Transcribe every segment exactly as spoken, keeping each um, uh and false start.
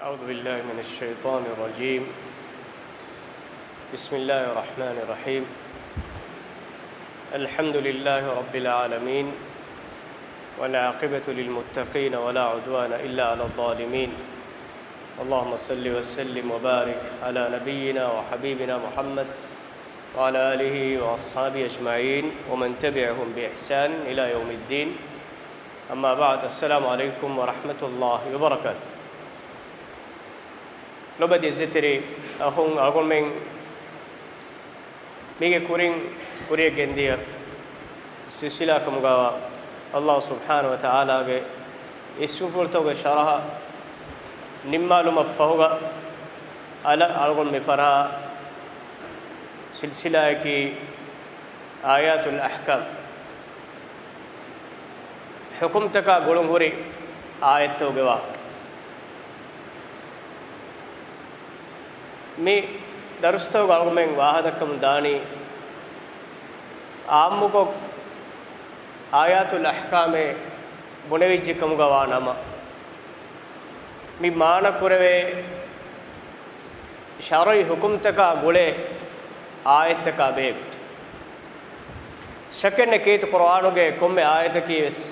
أعوذ بالله من الشيطان الرجيم. بسم الله الرحمن الرحيم. الحمد لله رب العالمين، والعاقبة للمتقين، ولا عدوان إلا على الظالمين. اللهم صل وسلم وبارك على نبينا وحبيبنا محمد وعلى آله وأصحابه أجمعين ومن تبعهم بإحسان إلى يوم الدين. أما بعد، السلام عليكم ورحمة الله وبركاته. ލޮބުވެތި އިއްޒަތްތެރި އަޚުން އަޅުގަނޑުމެން މީގެ ކުރިން ކުރިޔަށް ގެންދިޔަ ސިލްސިލާ ކަމުގައިވާ އައްލާހު ސުބްޙާނަހު ވަތަޢާލާގެ އިސްމުފުޅުތަކުގެ ޝަރަޙަ ނިންމާލުމަށް ފަހުގަ، އަލަށް އަޅުގަނޑު މި ފަރާ ސިލްސިލާއަކީ އާޔާތުލް އަޙްކާމް، ޙުކުމްތަކާ ގުޅުން ހުރި އާޔަތްތަކުގެ ވާހަކަ. މި ދަރުސްތަކުގަ އަޅުގަނޑުމެން ވާހަކަދައްކަމުން ދާނީ، އާއްމުކޮށް އާޔާތުލް އަޙްކާމޭ ބުނެވިއްޖެ ކަމުގަ ވާ ނަމަ، މި މާނަ ކުރެވޭ ޝަރުޢީ ޙުކުމްތަކާ ގުޅޭ އާޔަތްތަކާ ބެހޭ ގޮތުން. ޝައްކެއް ނެތް ކީރިތި ޤުރުއާނުގެ ކޮންމެ އާޔަތަކީ ވެސް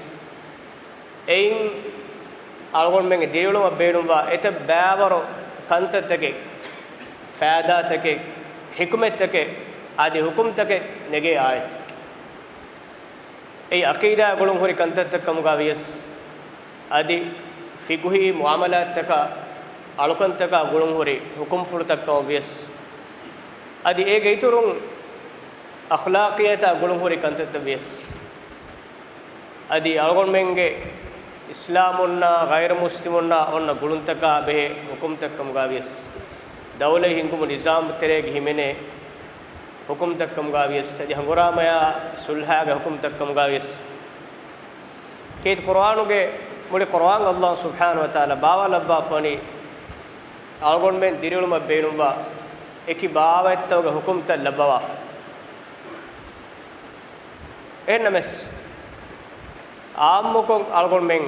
އެއިން އަޅުގަނޑުމެންގެ ދިރިއުޅުމަށް ބޭނުންވާ އެތައް ބައިވަރު ކަންތައްތަކެއް، ފައިދާތަކެއް، ޙިކުމަތްތަކެއް، އަދި ޙުކުމްތަކެއް ނެގޭ އާޔަތެއް. އެއީ ޢަޤީދާ ގުޅުން ހުރި ކަންތައްތައް ކަމުގަ ވިޔަސް، އަދި ފިޤުހީ މުޢާމަލާތްތަކާ، އަޅުކަންތަކާ ގުޅުން ހުރި ޙުކުމްފުޅުތައް ކަމަށް ވިޔަސް، އަދި އޭގެ އިތުރުން އަޚްލާޤިއްޔަތާ ގުޅުން ހުރި ކަންތައްތައް ވިޔަސް، އަދި އަޅުގަނޑުމެންގެ އިސްލާމުންނާ ޣައިރު މުސްލިމުންނާ އޮންނަ ގުޅުންތަކާ ބެހޭ ޙުކުމްތައް ކަމުގަ ވިޔަސް، ދައުލަތް ހިންގުމުގެ ނިޒާމު ތެރޭގަ ހިމެނޭ ޙުކުމްތައް ކަމުގަ ވިޔަސް، އަދި ހަނގުރާމަޔާ ޞުލްޙާގެ ޙުކުމްތައް ކަމުގަ ވިޔަސް، ކީރިތި ޤުރުއާނުގެ މުޅި ޤުރުއާން އައްލާހު ސުބްޙާނަހު ވަތަޢާލާ ބާވާލައްވާފަވަނީ އަޅުގަނޑުމެން ދިރިއުޅުމަށް ބޭނުންވާ އެކި ބާވަތްތަކުގެ ޙުކުމްތައް ލައްވަވާފަ. އެހެންނަމަވެސް، އާއްމުކޮށް އަޅުގަނޑުމެން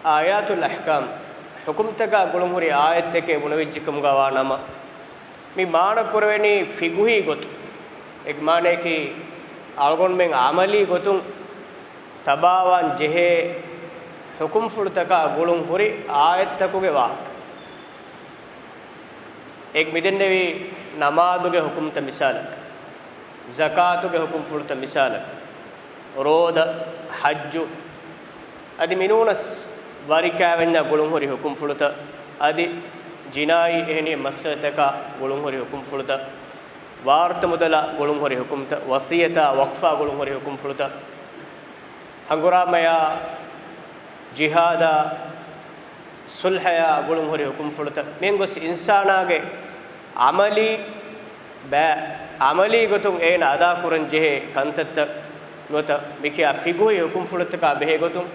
އާޔާތުލް އަޙްކާމް، ޙުކުމްތަކާ ގުޅުން ހުރި އާޔަތެކޭ ބުނެވިއްޖެ ކަމުގަ ވާ ނަމަ، މި މާނަ ކުރެވެނީ ފިޤުހީ ގޮތުން. އޭގެ މާނައަކީ، އަޅުގަނޑުމެން ޢަމަލީ ގޮތުން ތަބާވާން ޖެހޭ ޙުކުމްފުޅުތަކާ ގުޅުން ހުރި އާޔަތްތަކުގެ ވާހަކަ. އޭގެ މިދެންނެވީ ނަމާދުގެ ޙުކުމްތައް މިސާލަކަށް، ޒަކާތުގެ ޙުކުމްފުޅުތައް މިސާލަކަށް، ރޯދަ، ޙައްޖު، އަދި މިނޫނަސް ވަރިކާވެންޏާ ގުޅުން ހުރި ޙުކުމްފުޅުތައް، އަދި ޖިނާއީ އެހެނިހެން މައްސަލަތަކާ ގުޅުން ހުރި ޙުކުމްފުޅުތައް، ވާރުތަ މުދަލާ ގުޅުން ހުރި ޙުކުމްތައް، ވަޞިއްޔަތާ ވަޤްފާ ގުޅުން ހުރި ޙުކުމްފުޅުތައް، ހަނގުރާމަޔާ، ޖިހާދާ، ޞުލްޙަޔާ ގުޅުން ހުރި ޙުކުމްފުޅުތައް، މިހެން ގޮސް އިންސާނާގެ ޢަމަލީ ބައި، ޢަމަލީ ގޮތުން އޭނަ އަދާކުރަން ޖެހޭ ކަންތައްތައް ނުވަތަ މިކިޔާ ފިޤުހީ ޙުކުމްފުޅުތަކާ ބެހޭ ގޮތުން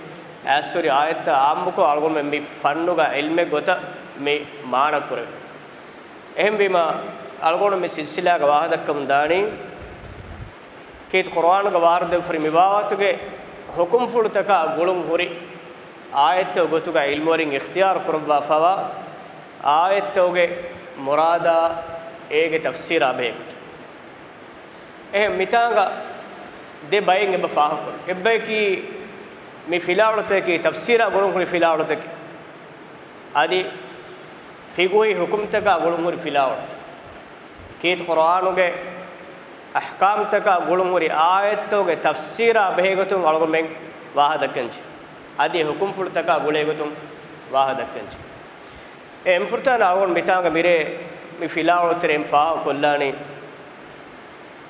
އައިސްފަހުރި އާޔަތްތައް ޢާއްމުކޮށް އަޅުގަނޑުމެން މި ފަންނުގަ ޢިލްމެއް ގޮތަށް މި މާނަ ކުރެވޭ. އެހެންވީމަ، އަޅުގަނޑު މި ސިލްސިލާގަ ވާހަކަދައްކަމުން ދާނީ، ކީރިތި ޤުރުއާނުގަ ވާރިދުވެފަހުރި މި ބާވަތުގެ ޙުކުމްފުޅުތަކާ ގުޅުން ހުރި އާޔަތްތައް ގޮތުގަ ޢިލްމުވެރިން އިޚްތިޔާރު ކުރައްވާފަވާ އާޔަތްތަކުގެ މުރާދާ އޭގެ ތަފްސީރާ ބެހޭ ގޮތުން. އެހެން މިތާނގަ ދެ ބައެއް އެބަ ފާހަގަކުރޭ. އެއްބަޔަކީ މި ފިލާވަޅުތަކަކީ ތަފްސީރާ ގުޅުން ހުރި ފިލާވަޅުތަކެއް. އަދި ފިޤުހީ ޙުކުމްތަކާ ގުޅުން ހުރި ފިލާވަޅުތައް. ކީރިތި ޤުރުއާނުގެ އަޙްކާމްތަކާ ގުޅުން ހުރި އާޔަތްތަކުގެ ތަފްސީރާ ބެހޭ ގޮތުން އަޅުގަނޑުމެން ވާހަކަދައްކަންޖެހޭ. އަދި ޙުކުމްފުޅުތަކާ ގުޅޭ ގޮތުން ވާހަކަދައްކަންޖެހޭ. އެ އެންމެ ފުރަތަމަ އަޅުގަނޑު މިތާނގަ މިރޭ މި ފިލާވަޅުތެރެއިން ފާހަގަކޮށްލާނީ،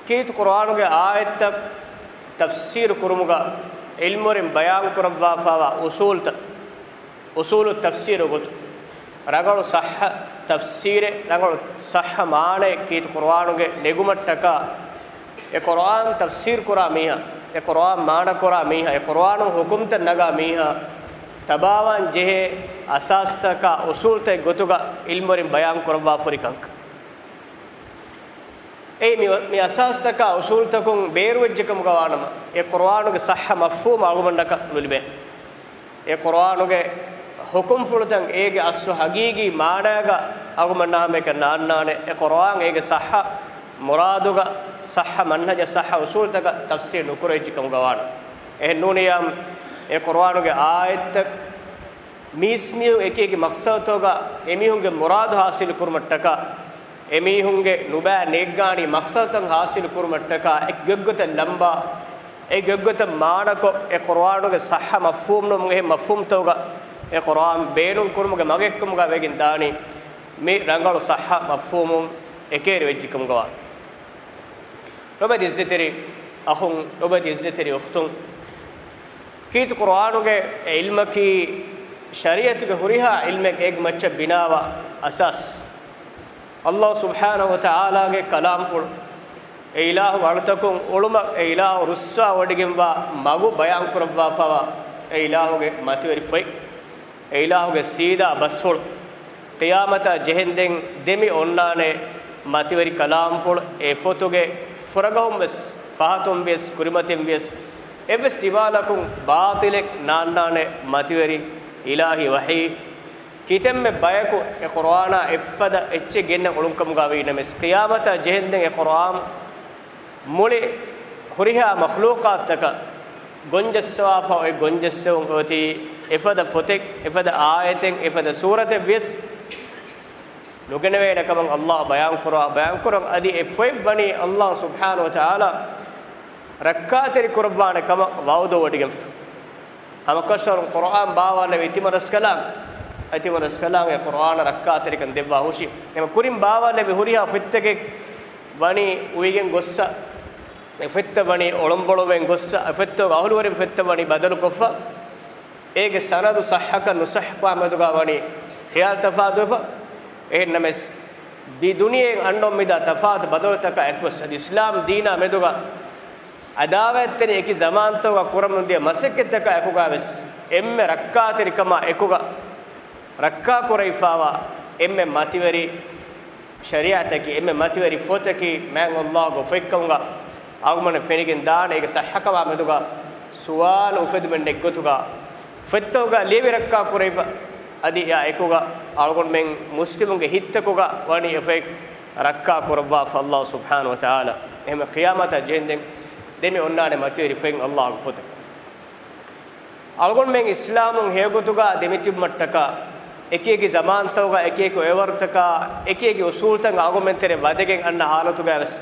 ކީރިތި ޤުރުއާނުގެ އާޔަތްތައް ތަފްސީރު ކުރުމުގަ ޢިލްމުވެރިން ބަޔާން ކުރައްވާފަވާ އުޞޫލުތައް، އުޞޫލު ތަފްސީރު ގޮތުން، ރަނގަޅު ޞައްޙަ ތަފްސީރެއް، ރަނގަޅު ޞައްޙަ މާނައެއް ކީރިތި ޤުރުއާނުގެ ނެގުމަށްޓަކާ، އެ ޤުރުއާން ތަފްސީރު ކުރާ މީހާ، އެ ޤުރުއާން މާނަ ކުރާ މީހާ، އެ ޤުރުއާނު ޙުކުމްތައް ނަގާ މީހާ، ތަބާވާން ޖެހޭ އަސާސްތަކާ އުޞޫލުތައް ގޮތުގަ ޢިލްމުވެރިން ބަޔާން ކުރައްވާފަހުރި ކަންކަން. އެއީ މި، މި އަސާސްތަކާ އުޞޫލުތަކުން ބޭރުވެއްޖެ ކަމުގަ ވާނަމަ، އެ ޤުރުއާނުގެ ޞައްޙަ މަފްހޫމު އަޅުގަނޑަކަށް ނުލިބޭ. އެ ޤުރުއާނުގެ ޙުކުމްފުޅުތައް އޭގެ އަސްލު ޙަޤީޤީ މާނާގަ އަޅުގަނޑުމެންނާ ހަމައެކަނި ނާންނާނެ. އެ ޤުރުއާން އޭގެ ޞައްޙަ މުރާދުގަ، ޞައްޙަ މަންހަޖަށް، ޞައްޙަ އުޞޫލުތަކަށް ތަފްސީރު ނުކުރެވިއްޖެ ކަމުގަ ވާނެ. އެހެން ނޫނިއްޔާ، އެ ޤުރުއާނުގެ އާޔަތްތައް މީސްމީހުން އެކި އެކި މަޤްޞަދުތަކުގަ އެމީހުންގެ މުރާދު ޙާޞިލު ކުރުމަށްޓަކާ، އެމީހުންގެ ނުބައި ނޭއްގާނީ މަޤްޞަދުތައް ޙާޞިލު ކުރުމަށްޓަކާ، އެކި ގޮތްގޮތަށް ލަނބާ، އެ ގޮތްގޮތަށް މާނަކޮށް، އެ ޤުރުއާނުގެ ޞައްޙަ މަފްހޫމް ނުވަމުން އެހެން މަފްހޫމްތަކުގަ އެ ޤުރުއާން ބޭނުން ކުރުމުގެ މަގެއްކަމުގަ ވެގެން ދާނީ، މި ރަނގަޅު ޞައްޙަ މަފްހޫމުން އެކޭރި ވެއްޖެ ކަމުގަ ވާނެ. ލޮބުވެތި އިއްޒަތްތެރި އަޚުން، ލޮބުވެތި އިއްޒަތްތެރި އުޚްތުން، ކީރިތި ޤުރުއާނުގެ އެ ޢިލްމަކީ ޝަރީޢަތުގެ ހުރިހާ ޢިލްމެއް އޭގެ މައްޗަށް ބިނާވާ އަސާސް. ﷲ ސުބްޙާނަހޫ ވަތަޢާލާގެ ކަލާމްފުޅު، އެ އިލާހުގެ އަޅުތަކުން އުޅުމަށް އެ އިލާހު ރުއްސާވޮޑިގެންވާ މަގު ބަޔާންކުރައްވާފައިވާ އެ އިލާހުގެ މަތިވެރި ފޮތް، އެ އިލާހުގެ ސީދާ ބަސްފުޅު، ޤިޔާމަތާ ޖެހެންދެން ދެމި އޮންނާނެ މަތިވެރި ކަލާމްފުޅު. އެ ފޮތުގެ ފުރަގަހުން ވެސް، ފަހަތުން ވިޔަސް، ކުރިމަތިން ވިޔަސް، އެއްވެސް ދިމާލަކުން ބާޠިލެއް ނާންނާނެ މަތިވެރި އިލާހީ ވަޙީ. ކިތަންމެ ބަޔަކު އެ ޤުރުއާނާ އެއްފަދަ އެއްޗެއް ގެންނަ އުޅުންކަމުގަ ވީނަމަވެސް، ޤިޔާމަތާ ޖެހެންދެން އެ ޤުރުއާން މުޅި ހުރިހާ މަޚްލޫޤާތުތަކަށް ގޮންޖައްސަވާފަ އޮތް ގޮންޖައްސެވުން އޮތީ އެފަދަ ފޮތެއް، އެފަދަ އާޔަތެއް، އެފަދަ ސޫރަތެއް ވިޔަސް ނުގެނެވޭނެ ކަމަށް ﷲ ބަޔާންކުރާ، ބަޔާންކުރަން އަދި އެ ފޮތް ވަނީ ﷲ ސުބްޙާނަހޫ ވަތަޢާލާ ރައްކާތެރި ކުރައްވާނެ ކަމަށް ވަޢުދު ވޮޑިގެންފަ. ހަމަކަށަވަރުން ޤުރުއާން ބާވާލެވި ތިމަން ރަސްކަލާނގެ، އަތިމަން ރަސްކަލާނގެ ޤުރުއާނަށް ރައްކާތެރިކަން ދެއްވާ ހުށި. އެމަ ކުރިން ބާވާލެވި ހުރިހާ ފޮތްތަކެއް ވަނީ އުވިގެން ގޮއްސަ، އެ ފޮތްތައް ވަނީ އޮޅޮނބޮޅުވެން ގޮއްސަ، އެ ފޮތްތަކުގެ އަހުލުވެރިން ފޮތްތައް ވަނީ ބަދަލުކޮށްފަ، އޭގެ ސަނަދު ޞައްޙަކަން ނުޞައްޙަކާ މެދުގަ ވަނީ ޚިޔާލު ތަފާތުވެފަ. އެހެންނަމަވެސް، މި ދުނިޔެއިން އަންނަ މިދާ ތަފާތު ބަދަލުތަކާ އެކުވެސް، އަދި އިސްލާމް ދީނާ މެދުގަ އަދާވަތްތެރި އެކި ޒަމާންތަކުގަ ކުރަމުންދިޔަ މަސައްކަތްތަކާ އެކުގަ ވެސް، އެންމެ ރައްކާތެރިކަމާ އެކުގަ ރައްކާކުރެވިފައިވާ އެންމެ މަތިވެރި ޝަރީޢަތަކީ، އެންމެ މަތިވެރި ފޮތަކީ މާތް ﷲ ގެ ފޮތްކަމުގަ އަޅުގަނޑު ފެނިގެން ދާނެ. އޭގެ ޞައްޙަކަމާ މެދުގަ ސުވާލު އުފެދުމެއް ނެތް ގޮތުގަ ފޮތްތަކުގަ ލިޔެވި ރައްކާ ކުރެވިފަ. އަދި އެއާ އެކުގަ އަޅުގަނޑުމެން މުސްލިމުންގެ ހިތްތަކުގަ ވަނީ އެ ފޮތް ރައްކާ ކުރައްވާފަ ﷲ ސުބްޙާނަހޫ ވަތަޢާލާ. އެހެންވެ ޤިޔާމަތާ ޖެހެންދެން ދެމި އޮންނާނެ މަތިވެރި ފޮތް ﷲ ގެ ފޮތަށް. އަޅުގަނޑުމެން އިސްލާމުން ހެޔޮގޮތުގަ ދެމިތިބުމަށްޓަކާ، އެކި އެކި ޒަމާންތަކުގަ އެކި އެކި އޮއެވަރުތަކާ، އެކި އެކި އުސޫލުތައް އަޅުގަނޑުމެން ތެރެ ވަދެގެން އަންނަ ހާލަތުގައި ވެސް،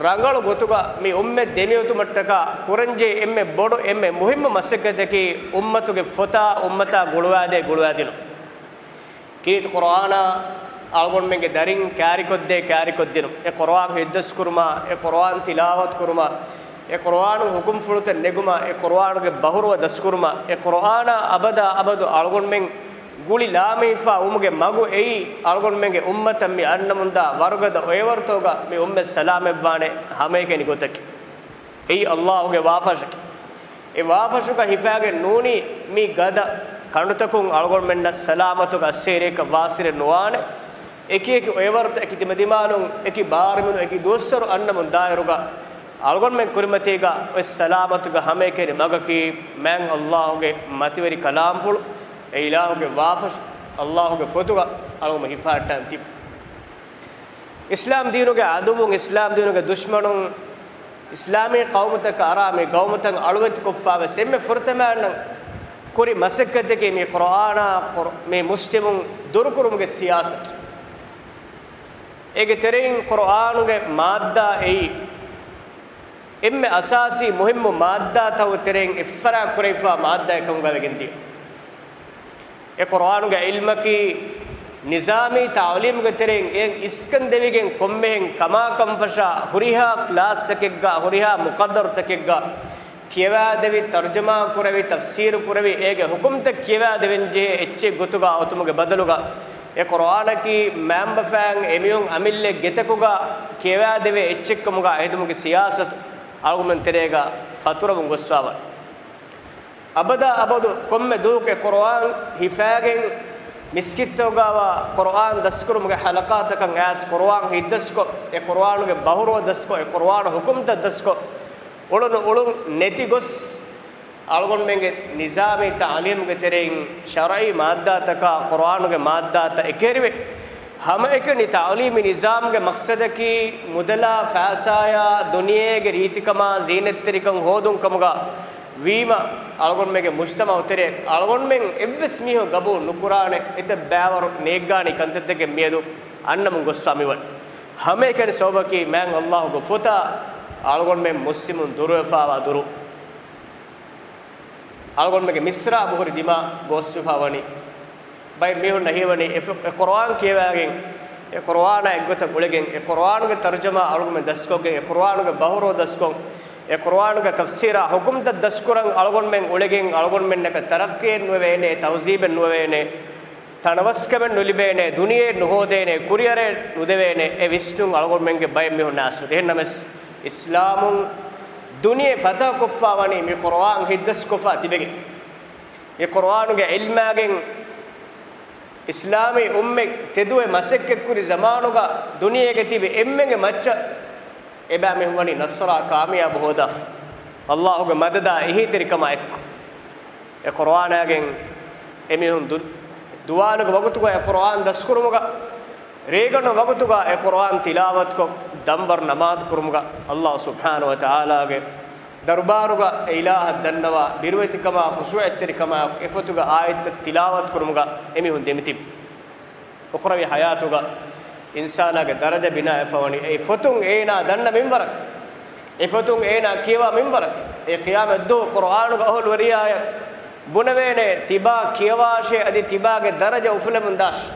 ރަނގަޅު ގޮތުގަ މި އުއްމަތް ދެމިއޮތުމަށްޓަކާ ކުރަންޖެހޭ އެންމެ ބޮޑު، އެންމެ މުހިއްމު މަސައްކަތަކީ އުއްމަތުގެ ފޮތާ، އުއްމަތާ ގުޅުވާދޭ ގުޅުވާދިނުން. ކީރިތި ޤުރުއާނާ އަޅުގަނޑުމެންގެ ދަރިން ކާރިކޮށްދޭ ކާރިކޮށްދިނުން. އެ ޤުރުއާން ހިތްދަސްކުރުމާ، އެ ޤުރުއާން ތިލާވަތުކުރުމާ، އެ ޤުރުއާނު ޙުކުމްފުޅުތައް ނެގުމާ، އެ ޤުރުއާނުގެ ބަހުރުވަ ދަސްކުރުމާ، އެ ޤުރުއާނާ އަބަދާ އަބަދު އަޅުގަނޑުމެން ގުޅި ލާމެހިފާ ވުމުގެ މަގު އެއީ، އަޅުގަނޑުމެންގެ އުއްމަތަށް މި އަންނަމުންދާ ވަރުގަދަ އޮއެވަރުތަކުގަ މި އުއްމަތް ސަލާމަތްވާނެ ހަމައެކަނި ގޮތަކީ. އެއީ ﷲ ގެ ވާފަށަކީ. އެ ވާފަށުގަ ހިފާގެން ނޫނީ މި ގަދަ ކަނޑުތަކުން އަޅުގަނޑުމެންނަށް ސަލާމަތުގެ އައްސޭރިއަކަށް ވާސިލެއް ނުވާނެ. އެކި އެކި އޮއެވަރުތައް، އެކި ދިމަދިމާލުން، އެކި ބާރުމިނުން، އެކި ދުވަސްވަރު އަންނަމުން ދާއިރުގަ އަޅުގަނޑުމެން ކުރިމަތީގަ އޮތް ސަލާމަތުގެ ހަމައެކަނި މަގަކީ މާތް ﷲ ގެ މަތިވެރި ކަލާމްފުޅު، އެ އިލާހުގެ ވާފަށު، ﷲ ގެ ފޮތުގަ އަޅުގަނޑު ހިފާއްޓާން ތިބި. އިސްލާމް ދީނުގެ އަދުއްވުން، އިސްލާމް ދީނުގެ ދުޝްމަނުން، އިސްލާމީ ޤައުމުތަކަށް އަރާ މި ޤައުމުތައް އަޅުވެތިކޮށްފައިވެސް އެންމެ ފުރަތަމަ އަންނަން ކުރި މަސައްކަތަކީ މި ޤުރުއާނާ، މި މުސްލިމުން ދުރުކުރުމުގެ ސިޔާސަތު. އޭގެ ތެރެއިން ޤުރުއާނުގެ މާއްދާ އެއީ އެންމެ އަސާސީ މުހިއްމު މާއްދާތަކުގެ ތެރެއިން އެއްފަރާތް ކުރެވިފާ މާއްދާއެއް ކަމުގަ ވެގެންދިޔަ. އެ ޤުރުއާނުގެ ޢިލްމަކީ ނިޒާމީ ތަޢުލީމުގެ ތެރެއިން އެއަށް އިސްކަން ދެވިގެން ކޮންމެހެން ކަމާކަންފަށާ ހުރިހާ ކްލާސްތަކެއްގަ، ހުރިހާ މުޤައްރަރުތަކެއްގަ ކިޔަވާދެވި، ތަރުޖަމާ ކުރެވި، ތަފްސީރު ކުރެވި، އޭގެ ޙުކުމްތައް ކިޔަވާދެވެން ޖެހޭ އެއްޗެއް ގޮތުގަ އޮތުމުގެ ބަދަލުގަ، އެ ޤުރުއާނަކީ މައިންބަފައިން އެމީހުން އަމިއްލަ ގެތަކުގަ ކިޔަވާދެވޭ އެއްޗެއްކަމުގަ ހެދުމުގެ ސިޔާސަތު އަޅުގަނޑުމެން ތެރޭގަ ފަތުރަވަން ގޮސްފައިވާ. އަބަދާ އަބަދު ކޮންމެ ދުވަހަކު އެ ޤުރުއާން ހިފާގެން މިސްކިތްތަކުގައިވާ ޤުރުއާން ދަސްކުރުމުގެ ޙަލަޤާތަކަށް އައިސް، ޤުރުއާން ހިތްދަސްކޮށް، އެ ޤުރުއާނުގެ ބަހުރުވަ ދަސްކޮށް، އެ ޤުރުއާނު ޙުކުމްތައް ދަސްކޮށް، އުޅުނު އުޅުން ނެތި ގޮސް، އަޅުގަނޑުމެންގެ ނިޒާމީ ތަޢުލީމުގެ ތެރެއިން ޝަރުޢީ މާއްދާތަކާ ޤުރުއާނުގެ މާއްދާތައް އެކިހެރިވެ، ހަމައެކަނި ތަޢުލީމީ ނިޒާމުގެ މަޤްޞަދަކީ މުދަލާ ފައިސާޔާ ދުނިޔޭގެ ރީތިކަމާ ޒީނަތްތެރިކަން ހޯދުން ކަމުގަ ވީމަ، އަޅުގަނޑުމެންގެ މުޖްތަމަޢު ތެރޭ އަޅުގަނޑުމެން އެއްވެސް މީހުން ގަބޫލު ނުކުރާނެ އެތައް ބައިވަރު ނޭއްގާނީ ކަންތައްތަކެއް މިއަދު އަންނަމުން ގޮސްފާ މިވަނީ. ހަމައެކަނި ސަބަބަކީ މާތް ﷲ ގެ ފޮތާ އަޅުގަނޑުމެން މުސްލިމުން ދުރުވެފާވާ ދުރު. އަޅުގަނޑުމެންގެ މިސްރާބު ހުރި ދިމާ ގޯސްވެފާ ވަނީ. ބައެއް މީހުންނަށް ހީވަނީ އެ ފޮ-، އެ ޤުރުއާން ކިޔަވާގެން، އެ ޤުރުއާނާ އެއްގޮތަށް އުޅެގެން، އެ ޤުރުއާނުގެ ތަރުޖަމާ އަޅުގަނޑުމެން ދަސްކޮށްގެން، އެ ޤުރުއާނުގެ ބަހުރު ދަސްކޮށް، އެ ޤުރުއާނުގެ ތަފްސީރާ ޙުކުމްތައް ދަސްކުރަން އަޅުގަނޑުމެން އުޅެގެން، އަޅުގަނޑުމެންނަކަށް ތަރައްޤީއެއް ނުވެވޭނެ، ތަހުޒީބެއް ނުވެވޭނެ، ތަނަވަސްކަމެއް ނުލިބޭނެ، ދުނިޔެއެއް ނުހޯދޭނެ، ކުރިއަރައެއް ނުދެވޭނެ، އެ ވިސްނުން އަޅުގަނޑުމެންގެ ބައެއް މީހުންނާ އަސްލު. އެހެންނަމަވެސް، އިސްލާމުން ދުނިޔެ ފަތަހަކޮށްފާވަނީ މި ޤުރުއާން ހިތްދަސްކޮށްފާ ތިބެގެން. މި ޤުރުއާނުގެ ޢިލްމާގެން އިސްލާމީ އުއްމަތް ތެދުވެ މަސައްކަތްކުރި ޒަމާނުގަ ދުނިޔޭގަ ތިބި އެންމެންގެ މައްޗަށް އެބައިމީހުން ވަނީ ނަޞްރާ ކާމިޔާބު ހޯދާފަ. ﷲ ގެ މަދަދާ އެހީތެރިކަމާ އެއްކޮށް. އެ ޤުރުއާނާގެން އެމީހުން ދު-، ދުވާލުގެ ވަގުތުގަ އެ ޤުރުއާން ދަސްކުރުމުގަ، ރޭގަނޑު ވަގުތުގަ އެ ޤުރުއާން ތިލާވަތުކޮށް، ދަންވަރު ނަމާދު ކުރުމުގަ، ﷲ ސުބްޙާނަހޫ ވަތަޢާލާގެ ދަރުބާރުގަ އެ އިލާހަށް ދަންނަވާ ބިރުވެތިކަމާ، ޚުޝޫޢަތްތެރިކަމާ، އެ ފޮތުގެ އާޔަތްތައް ތިލާވަތު ކުރުމުގަ އެމީހުން ދެމިތިބި. އުޚްރަވީ ޙަޔާތުގަ އިންސާނާގެ ދަރަޖަ ބިނާވެފަވަނީ އެ ފޮތުން އޭނާ ދަންނަ މިންވަރަކަށް، އެ ފޮތުން އޭނާ ކިޔަވާ މިންވަރަކަށް. އެ ޤިޔާމަތްދުވަހު ޤުރުއާނުގެ އަހުލުވެރިޔާޔަށް ބުނެވޭނެ، ތިބާ ކިޔަވާށޭ، އަދި ތިބާގެ ދަރަޖަ އުފުލެމުން ދާށޭ.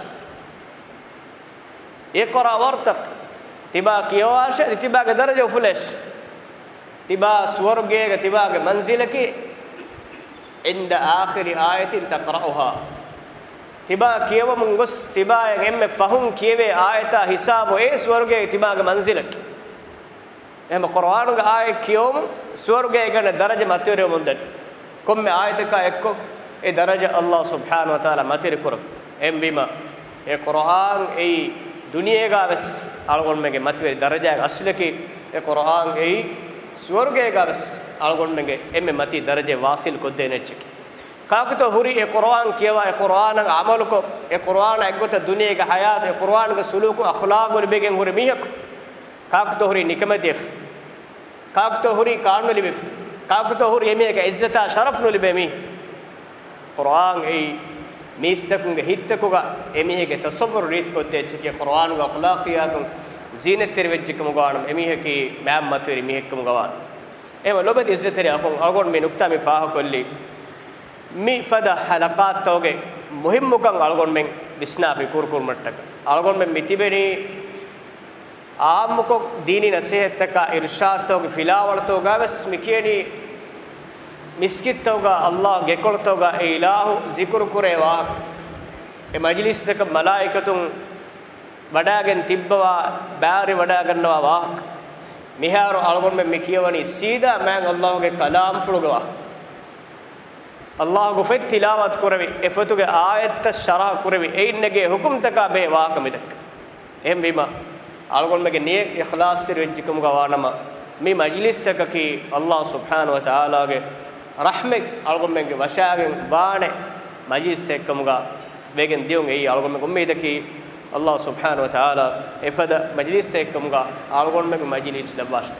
اقرأ وارتق، ތިބާ ކިޔަވާށޭ، އަދި ތިބާގެ ދަރަޖަ އުފުލޭށޭ. ތިބާ ސުވަރުގޭގަ ތިބާގެ މަންޒިލަކީ عند آخر آية تقرأها. ތިބާ ކިޔަވަމުން ގޮސް، ތިބާއަށް އެންމެ ފަހުން ކިޔެވޭ އާޔަތާ ހިސާބު އެ ސުވަރުގޭގެ ތިބާގެ މަންޒިލަކީ. އެހެން ޤުރުއާނުގެ އާޔަތް ކިޔެވުމުން ސުވަރުގޭގެ ދަރަޖަ މަތިވެރިވަމުން ދަނީ. ކޮންމެ އާޔަތަކާ އެއްކޮށް އެ ދަރަޖަ ﷲ ސުބްޙާނަހޫ ވަތަޢާލާ މަތިވެރި ކުރަން. އެހެންވީމަ، އެ ޤުރުއާން އެއީ ދުނިޔޭގާވެސް އަޅުގަނޑުމެންގެ މަތިވެރި ދަރަޖާގެ އަސްލަކީ، އެ ޤުރުއާން އެއީ ސުވަރުގޭގާވެސް އަޅުގަނޑުމެންގެ އެންމެ މަތީ ދަރަޖައެއް ވާޞިލް ކޮށްދޭނެ އެއްޗަކީ. ކާކުތޯ ހުރީ އެ ޤުރުއާން ކިޔަވާ، އެ ޤުރުއާނަށް ޢަމަލުކޮށް، އެ ޤުރުއާނާ އެއްގޮތަށް ދުނިޔޭގެ ޙަޔާތު، އެ ޤުރުއާނުގެ ސުލޫކު އަޚްލާޤު ލިބިގެން ހުރި މީހަކު؟ ކާކުތޯ ހުރީ ނިކަމެތިވެފަ؟ ކާކުތޯ ހުރީ ކާނުލިބިފަ؟ ކާކުތޯ ހުރީ އެމީހަކަށް ޢިއްޒަތާ ޝަރަފް ނުލިބޭ މީހެއް؟ ޤުރުއާން އެއީ މީސްތަކުންގެ ހިތްތަކުގަ އެމީހެއްގެ ތަޞައްވުރު ރީތިކޮށްދޭ އެއްޗަކީ. ޤުރުއާނުގެ އަޚްލާޤިއްޔާތުން ޒީނަތްތެރިވެއްޖެކަމުގަ ވާނަމަ، އެމީހަކީ މާތް މަތިވެރި މީހެއްކަމުގަ ވާނެ. އެހެންވެ ލޮބުވެތި ޢިއްޒަތްތެރި އަޚުން، އަޅުގަނޑު މި ނުކްތާ މި ފާހަގަކޮށްލީ، މި ފަދަ ޙަލަޤާތްތަކުގެ މުހިއްމުކަން އަޅުގަނޑުމެން ވިސްނާ ފިކުރުކުރުމަށްޓަކައި. އަޅުގަނޑުމެން މި ތިބެނީ ޢާއްމުކޮށް ދީނީ ނަޞޭޙަތްތަކާ އިރުޝާދުތަކުގެ ފިލާވަޅުތަކުގައިވެސް މި ކިޔަނީ، މިސްކިތްތަކުގަ ﷲ ގެކޮޅުތަކުގަ އެ އިލާހު ޒިކުރުކުރޭ ވާހަކަ، އެ މަޖިލިސްތަކަށް މަލާއިކަތުން ވަޑައިގެން ތިއްބަވާ، ބައިވެރިވަޑައިގަންނަވާ ވާހަކަ. މިހާރު އަޅުގަނޑުމެން މި ކިޔަވަނީ ސީދާ މާތް ﷲ ގެ ކަލާމްފުޅުގެ ވާހަކަ. ﷲ ގެ ފޮތް ތިލާވަތު ކުރެވި، އެ ފޮތުގެ އާޔަތްތައް ޝަރަޙަ ކުރެވި، އެއިން ނެގޭ ޙުކުމްތަކާ ބެހޭ ވާހަކަ މިދައްކަ. އެހެންވީމަ، އަޅުގަނޑުމެންގެ ނިޔަތް އިޚްލާޞްތެރި ވެއްޖެކަމުގަ ވާނަމަ، މި މަޖިލިސްތަކަކީ ﷲ ސުބްޙާނަހޫ ވަތަޢާލާގެ ރަޙްމަތް އަޅުގަނޑުމެންގެ ވަށައިގެން ވާނެ މަޖިލިސްތަކެއްކަމުގަ ވެގެން ދިޔުން. އެއީ އަޅުގަނޑުމެންގެ އުއްމީދަކީ، ﷲ ސުބްޙާނަހޫ ވަތަޢާލާ އެފަދަ މަޖިލިސްތަކެއްކަމުގަ އަޅުގަނޑުމެންގެ މަޖިލިސް ލައްވާށި.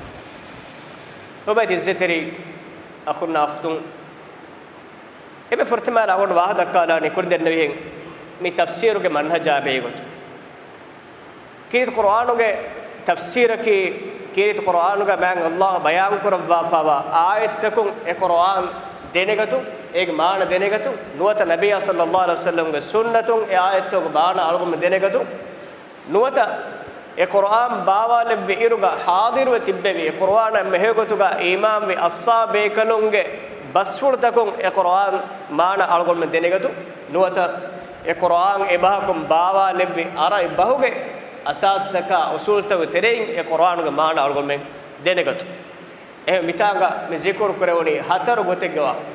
ލޮބުވެތި ޢިއްޒަތްތެރި އަޚުންނާ އުޚްތުން، އެންމެ ފުރަތަމަ އަޅުގަނޑު ވާހަކަ ދައްކާލާނީ ކުރިން ދެންނެވިހެން މި ތަފްސީރުގެ މަންހަޖާ ބެހޭގޮތުން. ކީރިތި ޤުރުއާނުގެ ތަފްސީރަކީ، ކީރިތި ޤުރުއާނުގަ މާތް ﷲ ބަޔާންކުރައްވާފައިވާ އާޔަތްތަކުން އެ ޤުރުއާން ދެނެގަތުން، އޭގެ މާނަ ދެނެގަތުން، ނުވަތަ ނަބިއްޔާ ޞައްލައްލާހު ޢަލައިހި ވަސައްލަމްގެ ސުންނަތުން އެ އާޔަތްތަކުގެ މާނަ އަޅުގަނޑު ދެނެގަތުން، ނުވަތަ އެ ޤުރުއާން ބާވާލެއްވި އިރުގަ ޙާޟިރުވެ ތިއްބެވި، އެ ޤުރުއާނަށް އެންމެ ހެޔޮގޮތުގަ އީމާންވި އަޞްޙާބޭކަލުންގެ ބަސްފުޅުތަކުން އެ ޤުރުއާން މާނަ އަޅުގަނޑުމެން ދެނެގަތުން، ނުވަތަ އެ ޤުރުއާން އެބަހަކުން ބާވާލެއްވި ޢަރަބި ބަހުގެ އަސާސްތަކާ އުޞޫލުތަކުގެ ތެރެއިން އެ ޤުރުއާނުގެ މާނަ އަޅުގަނޑުމެން ދެނެގަތުން. އެހެން މިތާނގަ މި ޒިކުރު ކުރެވުނީ ހަތަރު ގޮތެއްގެ ވާހަކަ.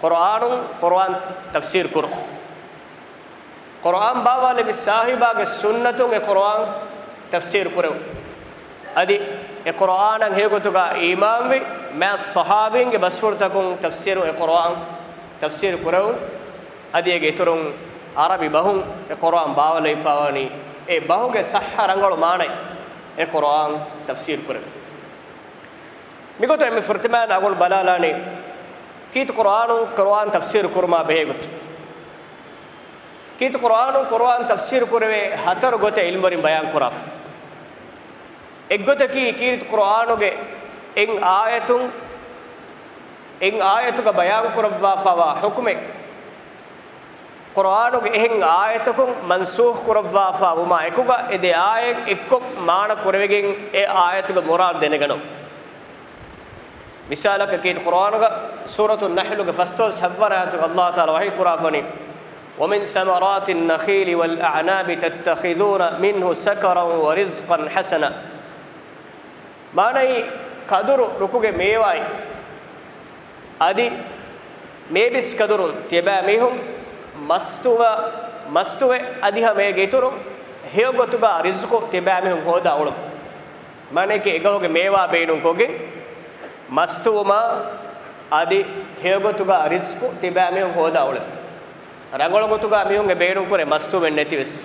ޤުރުއާނުން ޤުރުއާން ތަފްސީރު ކުރުން. ޤުރުއާން ބާވާލެއްވި ސާހިބާގެ ސުންނަތުން އެ ޤުރުއާން ތަފްސީރު ކުރެވުން. އަދި އެ ޤުރުއާނަށް ހެޔޮގޮތުގަ އީމާންވި މާ ޞަޙާބީންގެ ބަސްފުޅުތަކުން ތަފްސީރު އެ ޤުރުއާން ތަފްސީރު ކުރެވުން. އަދި އޭގެ އިތުރުން ޢަރަބި ބަހުން އެ ޤުރުއާން ބާވަލައިފާވަނީ އެ ބަހުގެ ޞައްޙަ ރަނގަޅު މާނައެއް އެ ޤުރުއާން ތަފްސީރު ކުރެވެން. މިގޮތުން އެންމެ ފުރަތަމަ އަޅުގަނޑު ބަލާލާނީ ކީރިތި ޤުރުއާނުން ޤުރުއާން ތަފްސީރު ކުރުމާ ބެހޭ ގޮތު. ކީރިތި ޤުރުއާނުން ޤުރުއާން ތަފްސީރު ކުރެވޭ ހަތަރު ގޮތެއް ޢިލްމުވެރިން ބަޔާން ކުރާފަ. އެއްގޮތަކީ ކީރިތި ޤުރުއާނުގެ އެއް އާޔަތުން، އެއް އާޔަތުގަ ބަޔާން ކުރައްވާފަވާ ޙުކުމެއް ޤުރުއާނުގެ އެހެން އާޔަތަކުން މަންސޫޚް ކުރައްވާފަ ވުމާ އެކުގަ އެ ދެ އާޔަތް އެއްކޮށް މާނަ ކުރެވިގެން އެ އާޔަތުގެ މުރާދު ދެނެގަނެވުން. މިސާލަކަށް ކީރިތި ޤުރުއާނުގަ ސޫރަތު ނަޙްލުގެ ފަސްދޮޅަސް ހަތްވަނަ އާޔަތުގަ ﷲ ތަޢާލާ ވަޙީ ކުރާފަނީ، وَمِن ثَمَرَاتِ النَّخِيلِ وَالْأَعْنَابِ تَتَّخِذُونَ مِنْهُ سَكَرًا وَرِزْقًا حَسَنًا. މާނައީ، ކަދުރު ރުކުގެ މޭވާއިން އަދި މޭބިސް ކަދުރުން ތިޔަބައިމީހުން މަސްތުވާ، މަސްތުވެ އަދި ހަމަ އޭގެ އިތުރުން ހެޔޮ ގޮތުގަ ރިޒްޤު ތިޔަބައިމީހުން ހޯދާ އުޅުން. މާނައަކީ އެ ގަހުގެ މޭވާ ބޭނުންކޮށްގެން މަސްތުވުމާ އަދި ހެޔޮ ގޮތުގަ ރިޒްޤު ތިޔަބައިމީހުން ހޯދާ އުޅެން. ރަނގަޅު ގޮތުގަ މީހުންގެ ބޭނުންކުރޭ މަސްތުވެން ނެތިވެސް.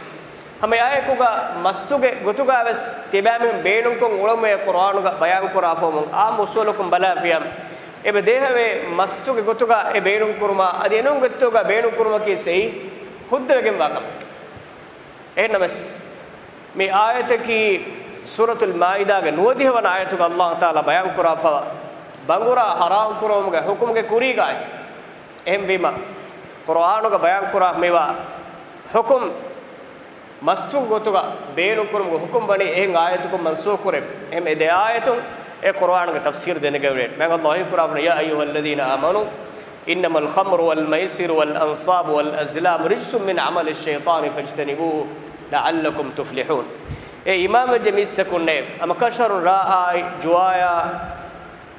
ހަމަ އެއާއެކުގަ މަސްތުގެ ގޮތުގަ ވެސް ތިބާމީހުން ބޭނުންކޮށް އުޅުމޭ ޤުރުއާނުގަ ބަޔާންކުރާފަވުމުން އާއްމު އުސޫލަކުން ބަލާފިޔާ، އެބަ ދޭހަވޭ މަސްތުގެ ގޮތުގަ އެ ބޭނުންކުރުމާ އަދި އެނޫން ގޮތުގަ ބޭނުންކުރުމަކީ ސެއީ ހުއްދަވެގެންވާ ކަމެއް. އެހެންނަމަވެސް، މި އާޔަތަކީ ސޫރަތުލް މާއިދާގެ ނުވަދިހަ ވަނަ އާޔަތުގަ ﷲ ތަޢާލާ ބަޔާންކުރާފަ ބަނގުރާ ޙަރާމް ކުރުމުގެ ޙުކުމުގެ ކުރީގެ އާޔަތެއް. އެހެންވީމަ، ޤުރުއާނުގަ ބަޔާންކުރާ މިވާ ޙުކުމް މަސްތުގެ ގޮތުގަ ބޭނުންކުރުމުގެ ޙުކުމް ވަނީ އެހެން އާޔަތަކުން މަންސޫޚް ކުރެވި. އެހެން އެ ދެ އާޔަތުން އެ ޤުރުއާނުގެ ތަފްސީރު ދެނެގެވޭނެ. މާތް ﷲ ވަޙީ ކުރާފަނީ، يَا أَيُّهَ الَّذِينَ آمَنُوا إِنَّمَا الْخَمْرُ وَالْمَيْسِرُ وَالْأَنْصَابُ وَالْأَزْلَامُ رِجْسٌ مِنْ عَمَلِ الشَّيْطَانِ فَاجْتَنِبُوهُ لَعَلَّكُمْ تُفْلِحُونَ. އޭ އީމާންވެއްޖެ މީސްތަކުންނޭ! އަމަކަށަވަރުން ރާއާއި، ޖުވާޔާ،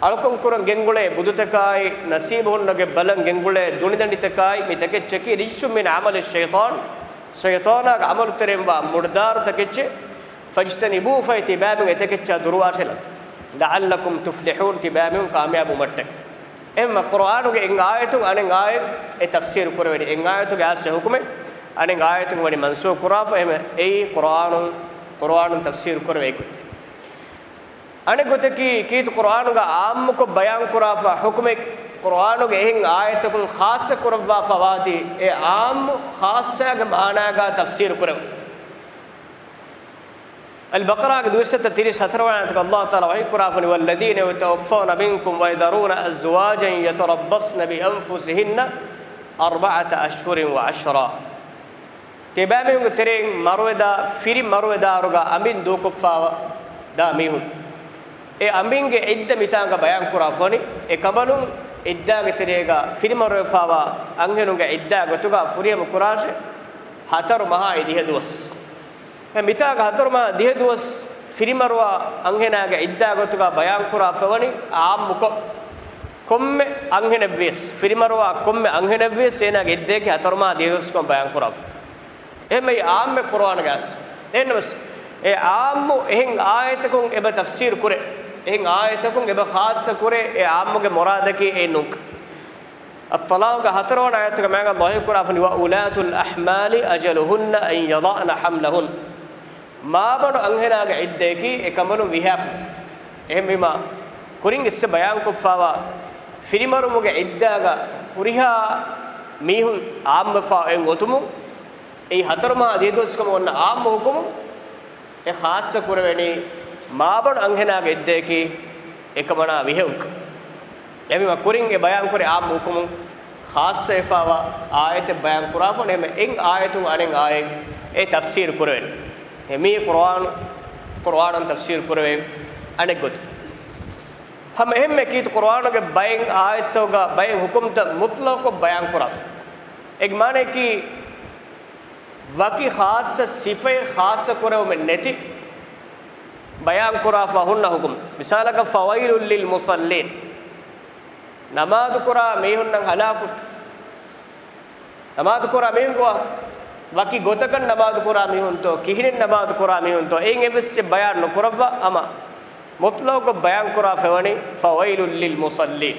އަޅުކަން ކުރަން ގެންގުޅޭ ބުދުތަކާއި، ނަސީބު ހުންނަގެ ބަލަން ގެންގުޅޭ ދުނިދަނޑިތަކާއި، މި ތަކެއްޗަކީ رِجْسٌ مِنْ عَمَلِ الشَّيْطَانِ، ޝައިޠާނާގެ ޢަމަލުތެރެއިންވާ މުޑުދާރު ތަކެއްޗެއް. فَاجْتَنِبُوهُ، ފަހެ ތިބާމީހުން އެތަކެއްޗާ ދުރުވާށެލަ. لَعَلَّكُمْ تُفْلِحُونَ، ތިބާމީހުން ކާމިޔާބުވުމަށްޓަކައި. އެހެންމަ ޤުރުއާނުގެ އެއް އާޔަތުން އަނެއް އާޔަތް އެ ތަފްސީރު ކުރެވެނީ. އެއް އާޔަތުގެ އަސްލު ޙުކުމެއް އަނެއް އާޔަތުން ވަނީ މަންސޫޚް ކުރާފަ. އެހެންމަ އެއީ ޤުރުއާނުން، ޤުރުއާނުން ތަފްސީރު ކުރެވޭ ގޮތެއް. އަނެއް ގޮތަކީ، ކީރިތި ޤުރުއާނުގަ ޢާއްމުކޮށް ބަޔާންކުރާފަ ޙުކުމެއް، ޤުރުއާނުގެ އެހެން އާޔަތަކުން ޚާއްޞަ ކުރައްވާފަ ވާތީ، އެ ޢާއްމު ޚާއްޞާގެ މާނާގަ ތަފްސީރު ކުރެވުން. އަލްބަޤަރާގެ ދުވަސް ސަތޭކަ ތިރީސް ހަތަރު ވަނަ އާޔަތުގަ ﷲ ތަޢާލާ ވަޙީ ކުރާފަނި، وَالَّذِينَ يُتَوَفَّوْنَ مِنْكُمْ وَيَذَرُونَ أَزْوَاجًا يَتَرَبَّصْنَ بِأَنْفُسِهِنَّ أَرْبَعَةَ أَشْهُرٍ وَعَشْرًا. ތިބާމީހުންގެ ތެރެއިން މަރުވެދާ، ފިރި މަރުވެދާރުގަ އަނބިން ދޫކޮށްފަވާ ދާ މީހުން، އެ އަނބިންގެ ޢިއްދަ މިތާނގަ ބަޔާންކުރާފަވަނީ، އެކަނބަލުން ޢިއްދާގެ ތެރޭގަ ފިރިމަރުވެފަވާ އަންހެނުންގެ ޢިއްދާ ގޮތުގަ ފުރިހަމަ ކުރާށޭ ހަތަރު މަހާއި ދިހަ ދުވަސް. މިތާގަ ހަތަރު މަހާ ދިހަ ދުވަސް ފިރިމަރުވާ އަންހެނާގެ ޢިއްދާ ގޮތުގަ ބަޔާންކުރާފަވަނީ ޢާއްމުކޮށް، ކޮންމެ އަންހެނެއްވިޔަސް، ފިރިމަރުވާ ކޮންމެ އަންހެނެއްވިޔަސް އޭނާގެ ޢިއްދަޔަކީ ހަތަރު މަހާ ދިހަ ދުވަސްކޮށް ބަޔާންކުރާފަ. އެހެންމެ އާއްމެއް ޤުރުއާނުގަ އަސްލު. އެހެންނަމަވެސް، އެ ޢާއްމު އެހެން އާޔަތަކުން އެބަ ތަފްސީރު ކުރޭ، އެހެން އާޔަތަކުން އެބަ ޚާއްޞަ ކުރޭ، އެ ޢާއްމުގެ މުރާދަކީ އެއް ނޫން. އައްޠަލާޤުގެ ހަތަރުވަނަ އާޔަތުގަ މާތް ﷲ ވަޙީ ކުރާފަނި، وَأُولَاتُ الْأَحْمَالِ أَجَلُهُنَّ أَنْ يَضَعْنَ حَمْلَهُنَّ. މާބަނޑު އަންހެނާގެ ޢިއްދަޔަކީ އެކަނބަލުން ވިހާފަ. އެހެންވީމަ، ކުރިން އިސް ބަޔާންކޮށްފަވާ ފިރިމަރުމުގެ ޢިއްދާގަ ހުރިހާ މީހުން ޢާއްމުވެފަ އޮތް އޮތުމުން، އެއީ ހަތަރު މަހާ ދިހަ ދުވަސްކަމަށް އޮންނަ ޢާއްމު ޙުކުމުން އެ ޚާއްޞަ ކުރެވެނީ މާބަނޑު އަންހެނާގެ ޢިއްދަޔަކީ އެކަމަނާ ވިހެއުން. އެހެންވީމަ ކުރިން އެ ބަޔާންކުރި ޢާއްމު ޙުކުމުން ޚާއްޞަވެފަވާ އާޔަތެއް ބަޔާން ކުރާފަ އެހެން އެއް އާޔަތުން އަނެއް އާޔަތް އެ ތަފްސީރު ކުރެވެން. އެ މީ ޤުރުއާން، ޤުރުއާނަށް ތަފްސީރު ކުރެވޭ އަނެއް ގޮތެއް. ހަމަ އެހެންމެ ކީރިތި ޤުރުއާނުގެ ބައެއް އާޔަތްތަކުގަ ބައެއް ޙުކުމްތައް މުޠްލަޤުކޮށް ބަޔާން ކުރާފަ. އޭގެ މާނައަކީ، ވަކި ޚާއްޞަ ސިފައެއް ޚާއްޞަ ކުރެވުމެއް ނެތި ބަޔާންކުރާފަ ހުންނަ ޙުކުމް. މިސާލަކަށް، فَوَيْلٌ لِلْمُصَلِّينَ. ނަމާދުކުރާ މީހުންނަށް ހަލާކު. ނަމާދުކުރާ މީހުން ގޮވާ، ވަކި ގޮތަކަށް ނަމާދުކުރާ މީހުންތޯ، ކިހިނެއް ނަމާދުކުރާ މީހުންތޯ، އެއިން އެއްވެސް އެއްޗެއް ބަޔާން ނުކުރައްވާ ހަމަ މުތްލަޤުކޮށް ބަޔާންކުރާ ފެވަނީ، فَوَيْلٌ لِّلْمُصَلِّينَ.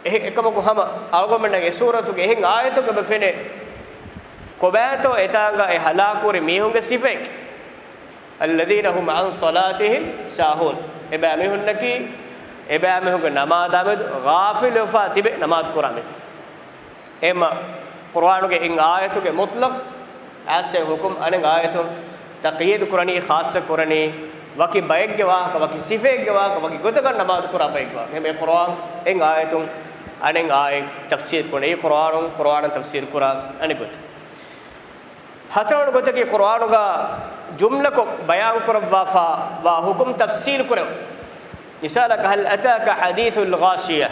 އެހެ-، އެކަމަކު ހަމަ އަޅުގަނޑުމެންނަށް އެ ސޫރަތުގެ އެހެން އާޔަތުގެ އެބަ ފެނޭ، ކޮބާތޯ އެތާނގަ އެ ހަލާކުވެރި މީހުންގެ ސިފައެކޭ. الَّذِينَ هُمْ عَنْ صَلَاتِهِمْ سَاهُونَ. އެބައިމީހުންނަކީ، އެބައިމީހުންގެ ނަމާދާމެދު ޣާފިލުވެފާ ތިބެ ނަމާދު ކުރާ މީހުން. އެމަ ޤުރްއާނުގެ އެއް އާޔަތުގެ މުތްލަޤް އާސޭ ހުކުމް އަނެއް އާޔަތުން ތަޤްޔީދު ކުރަނީ، ޚާއްޞަ ކުރަނީ، ވަކި ބައެއްގެ ވާހަކަ، ވަކި ސިފައެއްގެ ވާހަކަ، ވަކި ގޮތަކަށް ނަމާދު ކުރާ ބައެއްގެ ވާހަކަ. އެމެ ޤުރްއާން އެއް އާޔަތުން އަނެއް އާޔަތް ތަފްސީރު ކުރަނީ، އެ ޤުރްއާނުން ޤުރްއާނަށް ތަފްސީރު ކުރާ އަނެއް ގޮތަށް. ހަތަރުވަނަ ގޮތަކީ ޤުރްއާނުގަ ޖުމްލަކޮށް ބަޔާންކުރައްވާފަ ވާ ހުކުމް ތަފްސީލު ކުރެވުން. މިސާލަކަށް، هَلْ أَتَاكَ حَدِيثُ الْغَاشِيَةِ.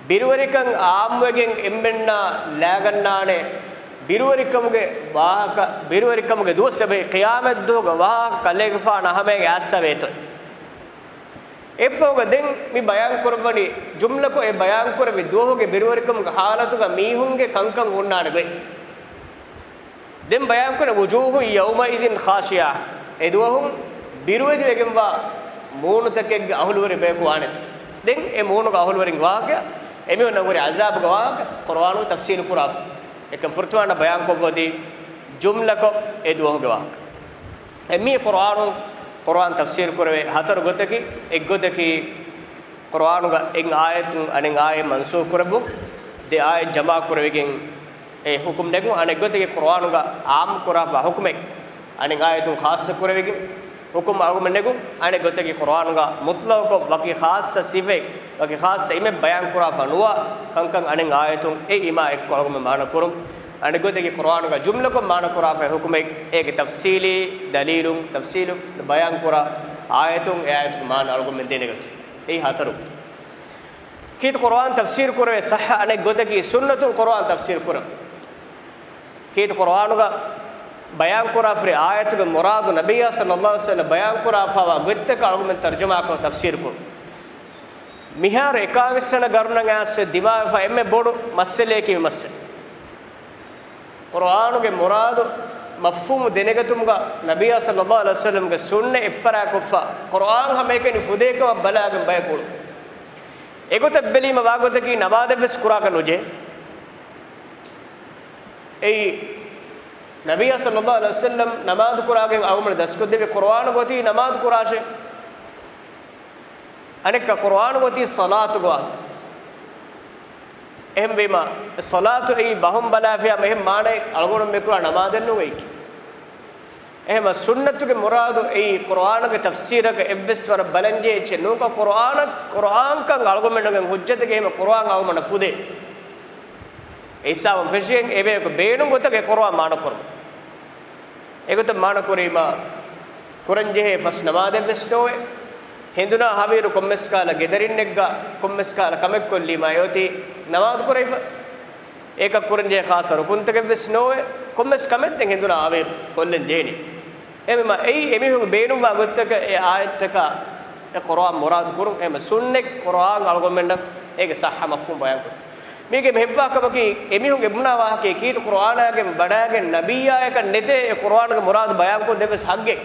ބިރުވެރިކަން އާއްމުވެގެން އެންމެންނާ ލާގަންނާނެ ބިރުވެރިކަމުގެ ވާހަކަ، ބިރުވެރިކަމުގެ ދުވަސް އެބަހީ ޤިޔާމަތްދުވަހުގެ ވާހަކަ ކަލޭގެފާނަށް ހަމައެކަނި އައިސްފަވޭތޯ. އެއަށްފަހުގަ ދެން މި ބަޔާންކުރައްވަނީ، ޖުމްލަކޮށް އެ ބަޔާންކުރެއްވި ދުވަހުގެ ބިރުވެރިކަމުގެ ޙާލަތުގަ މީހުންގެ ކަންކަން ހުންނާނެ ގޮތް. ދެން ބަޔާންކުރެ، وُجُوهٌ يَوْمَئِذٍ خَاشِعَةٌ. އެދުވަހު ބިރުވެތިވެގެންވާ މޫނުތަކެއްގެ އަހުލުވެރި ބަޔަކު ވާނެތަ؟ ދެން އެ މޫނުގެ އަހުލުވެރިންގެ ވާހަކަ، އެމީހުންނަށް ހުރި ޢަޒާބުގެ ވާހަކަ ޤުރްއާނުގަ ތަފްސީލު ކުރާފަ. އެކަން ފުރަތަމަ ބަޔާންކޮށްފަ އޮތީ ޖުމްލަކޮށް އެ ދުވަހުގެ ވާހަކަ. އެ މީ ޤުރްއާނުން، ޤުރްއާން ތަފްސީރު ކުރެވޭ ހަތަރު ގޮތަކީ، އެއްގޮތަކީ، ޤުރްއާނުގަ އެއް އާޔަތުން އަނެއް އާޔަތް މަންސޫޚު ކުރެއްވުން، ދެ އާޔަތް ޖަމާ ކުރެވިގެން އެ ޙުކުމް ނެގުން. އަނެއް ގޮތަކީ، ޤުރްއާނުގަ ޢާއްމު ކުރާފަ ޙުކުމެއް އަނެއް އާޔަތުން ޚާއްޞަ ކުރެވިގެން ޙުކުމް އަޅުގަނޑު ނެގުން. އަނެއް ގޮތަކީ، ޤުރްއާނުގަ މުތްލަޤުކޮށް ވަކި ޚާއްޞަ ސިފައެއް، ވަކި ޚާއްޞަ އިމެއް ބަޔާން ކުރާފަ ނުވާ ކަންކަން އަނެއް އާޔަތުން އެ އިމާ އެއްކޮށް އަޅުގަނޑު މާނަ ކުރުން. އަނެއް ގޮތަކީ، ޤުރްއާނުގަ ޖުމްލަކޮށް މާނަ ކުރާފަ ޙުކުމެއް އޭގެ ތަފްސީލީ ދަލީލުން، ތަފްސީލު ބަޔާން ކުރާ އާޔަތުން އެ އާޔަތުގެ މާނަ އަޅުގަނޑުމެން ދެނެގަތުން. އެއީ ހަތަރު. ކީރިތި ޤުރްއާން ތަފްސީރު ކުރެވޭ ޞައްޙަ އަނެއް ގޮތަކީ، ސުންނަތުން ޤުރްއާން ތަފްސީރު ކުރުން. ކީރިތި ޤުރްއާނުގަ ބަޔާން ކުރާފަ ހުރި އާޔަތުގެ މުރާދު ނަބިއްޔާ ޞައްލައްލާހު ޢަލައިހި ވަސައްލަމަ ބަޔާން ކުރާފަ ވާ ގޮތްތަކަށް އަޅުގަނޑުމެން ތަރްޖަމާކޮށް ތަފްސީރު ކުރުން. މިހާރު އެކާވީސް ވަނަ ގަރުނަށް އައިސް ދިމާވެފަ އެންމެ ބޮޑު މައްސަލައަކީ މި މައްސަލަ. ޤުރްއާނުގެ މުރާދު މަފްހޫމު ދެނެގަތުމުގަ ނަބިއްޔާ ޞައްލައްލާހު ޢަލައިހި ވަސައްލަމަގެ ސުންނަތް އެއްފަރާތްކޮށްފަ، ޤުރްއާން ހަމައެކަނި ފުދޭކަމަށް ބަލާގެން ބަޔަކު އުޅުން. އެގޮތަށް ބެލީމަ ވާގޮތަކީ ނަމާދެއްވެސް ކުރާކަށް ނުޖެހޭ. އެއީ، ނަބިއްޔާ ޞައްލައްލާހު ޢަލައިހި ވަސައްލަމަ ނަމާދު ކުރާގެން އަޅުގަނޑުމެންނަށް ދަސްކޮށްދެއްވި ޤުރްއާނުގަ އޮތީ ނަމާދު ކުރާށޭ. އަނެއްކާ ޤުރްއާނުގަ އޮތީ ޞަލާތުގެ ވާހަކަ. އެހެންވީމަ، ޞަލާތު އެއީ ބަހުން ބަލާފިޔާ އެހެން މާނައެއް އަޅުގަނޑު މި ކުރާ ނަމާދެއް ނޫން އެއީކީ. އެހެންމަ ސުންނަތުގެ މުރާދު އެއީ ޤުރްއާނުގެ ތަފްސީރަކަށް އެއްވެސް ވަރަށް ބަލަންޖެހޭ އެއްޗެއް ނޫންކަން، ޤުރްއާނަށް، ޤުރްއާންކަން އަޅުގަނޑުމެންނަށް ހުއްޖަތެއް އެހެންމަ ޤުރްއާން އަޅުގަނޑަށް ފުދޭ. އެ ހިސާބުން ފެށިގެން އެބަޔަކު ބޭނުން ގޮތަކަށް ޤުރްއާން މާނަ ކުރުމަށް. އެގޮތަށް މާނަ ކުރީމަ، ކުރަންޖެހޭ ފަސް ނަމާދެއްވެސް ނޯވޭ. ހިނދުނާ ހަވީރު ކޮންމެސް ކާލަ ގެދަރިންނެއްގަ ކޮންމެސް ކާލަ ކަމެއް ކޮށްލީމަ އެއޮތީ ނަމާދު ކުރެވިފަ. އޭކަށް ކުރަންޖެހޭ ޚާއްޞަ ރުކުންތަކެއްވެސް ނޯވޭ. ކޮންމެސް ކަމެއް ދެން ހިނދުނާ ހަވީރު ކޮށްލަން ޖެހެނީ. އެހެންވީމަ އެއީ އެމީހުން ބޭނުންވާ ގޮތަކަށް އެ އާޔަތްތަކާ އެ ޤުރްއާން މުރާދު ކުރުން. އެހެންމަ ސުންނަތް ޤުރްއާން އަޅުގަނޑުމެންނަށް އޭގެ ޞައްޙަ މަފްހޫމް ބަޔާން ކުރުން. މީގެ ހެއްވާ ކަމަކީ، އެމީހުން އެ ބުނާ ވާހަކައެއް ކީރިތި ޤުރްއާނާގެން ވަޑައިގެން ނަބިއްޔާޔަކަށް ނެތޭ އެ ޤުރްއާނުގެ މުރާދު ބަޔާންކޮށްދޭ އެއްވެސް ޙައްޤެއް.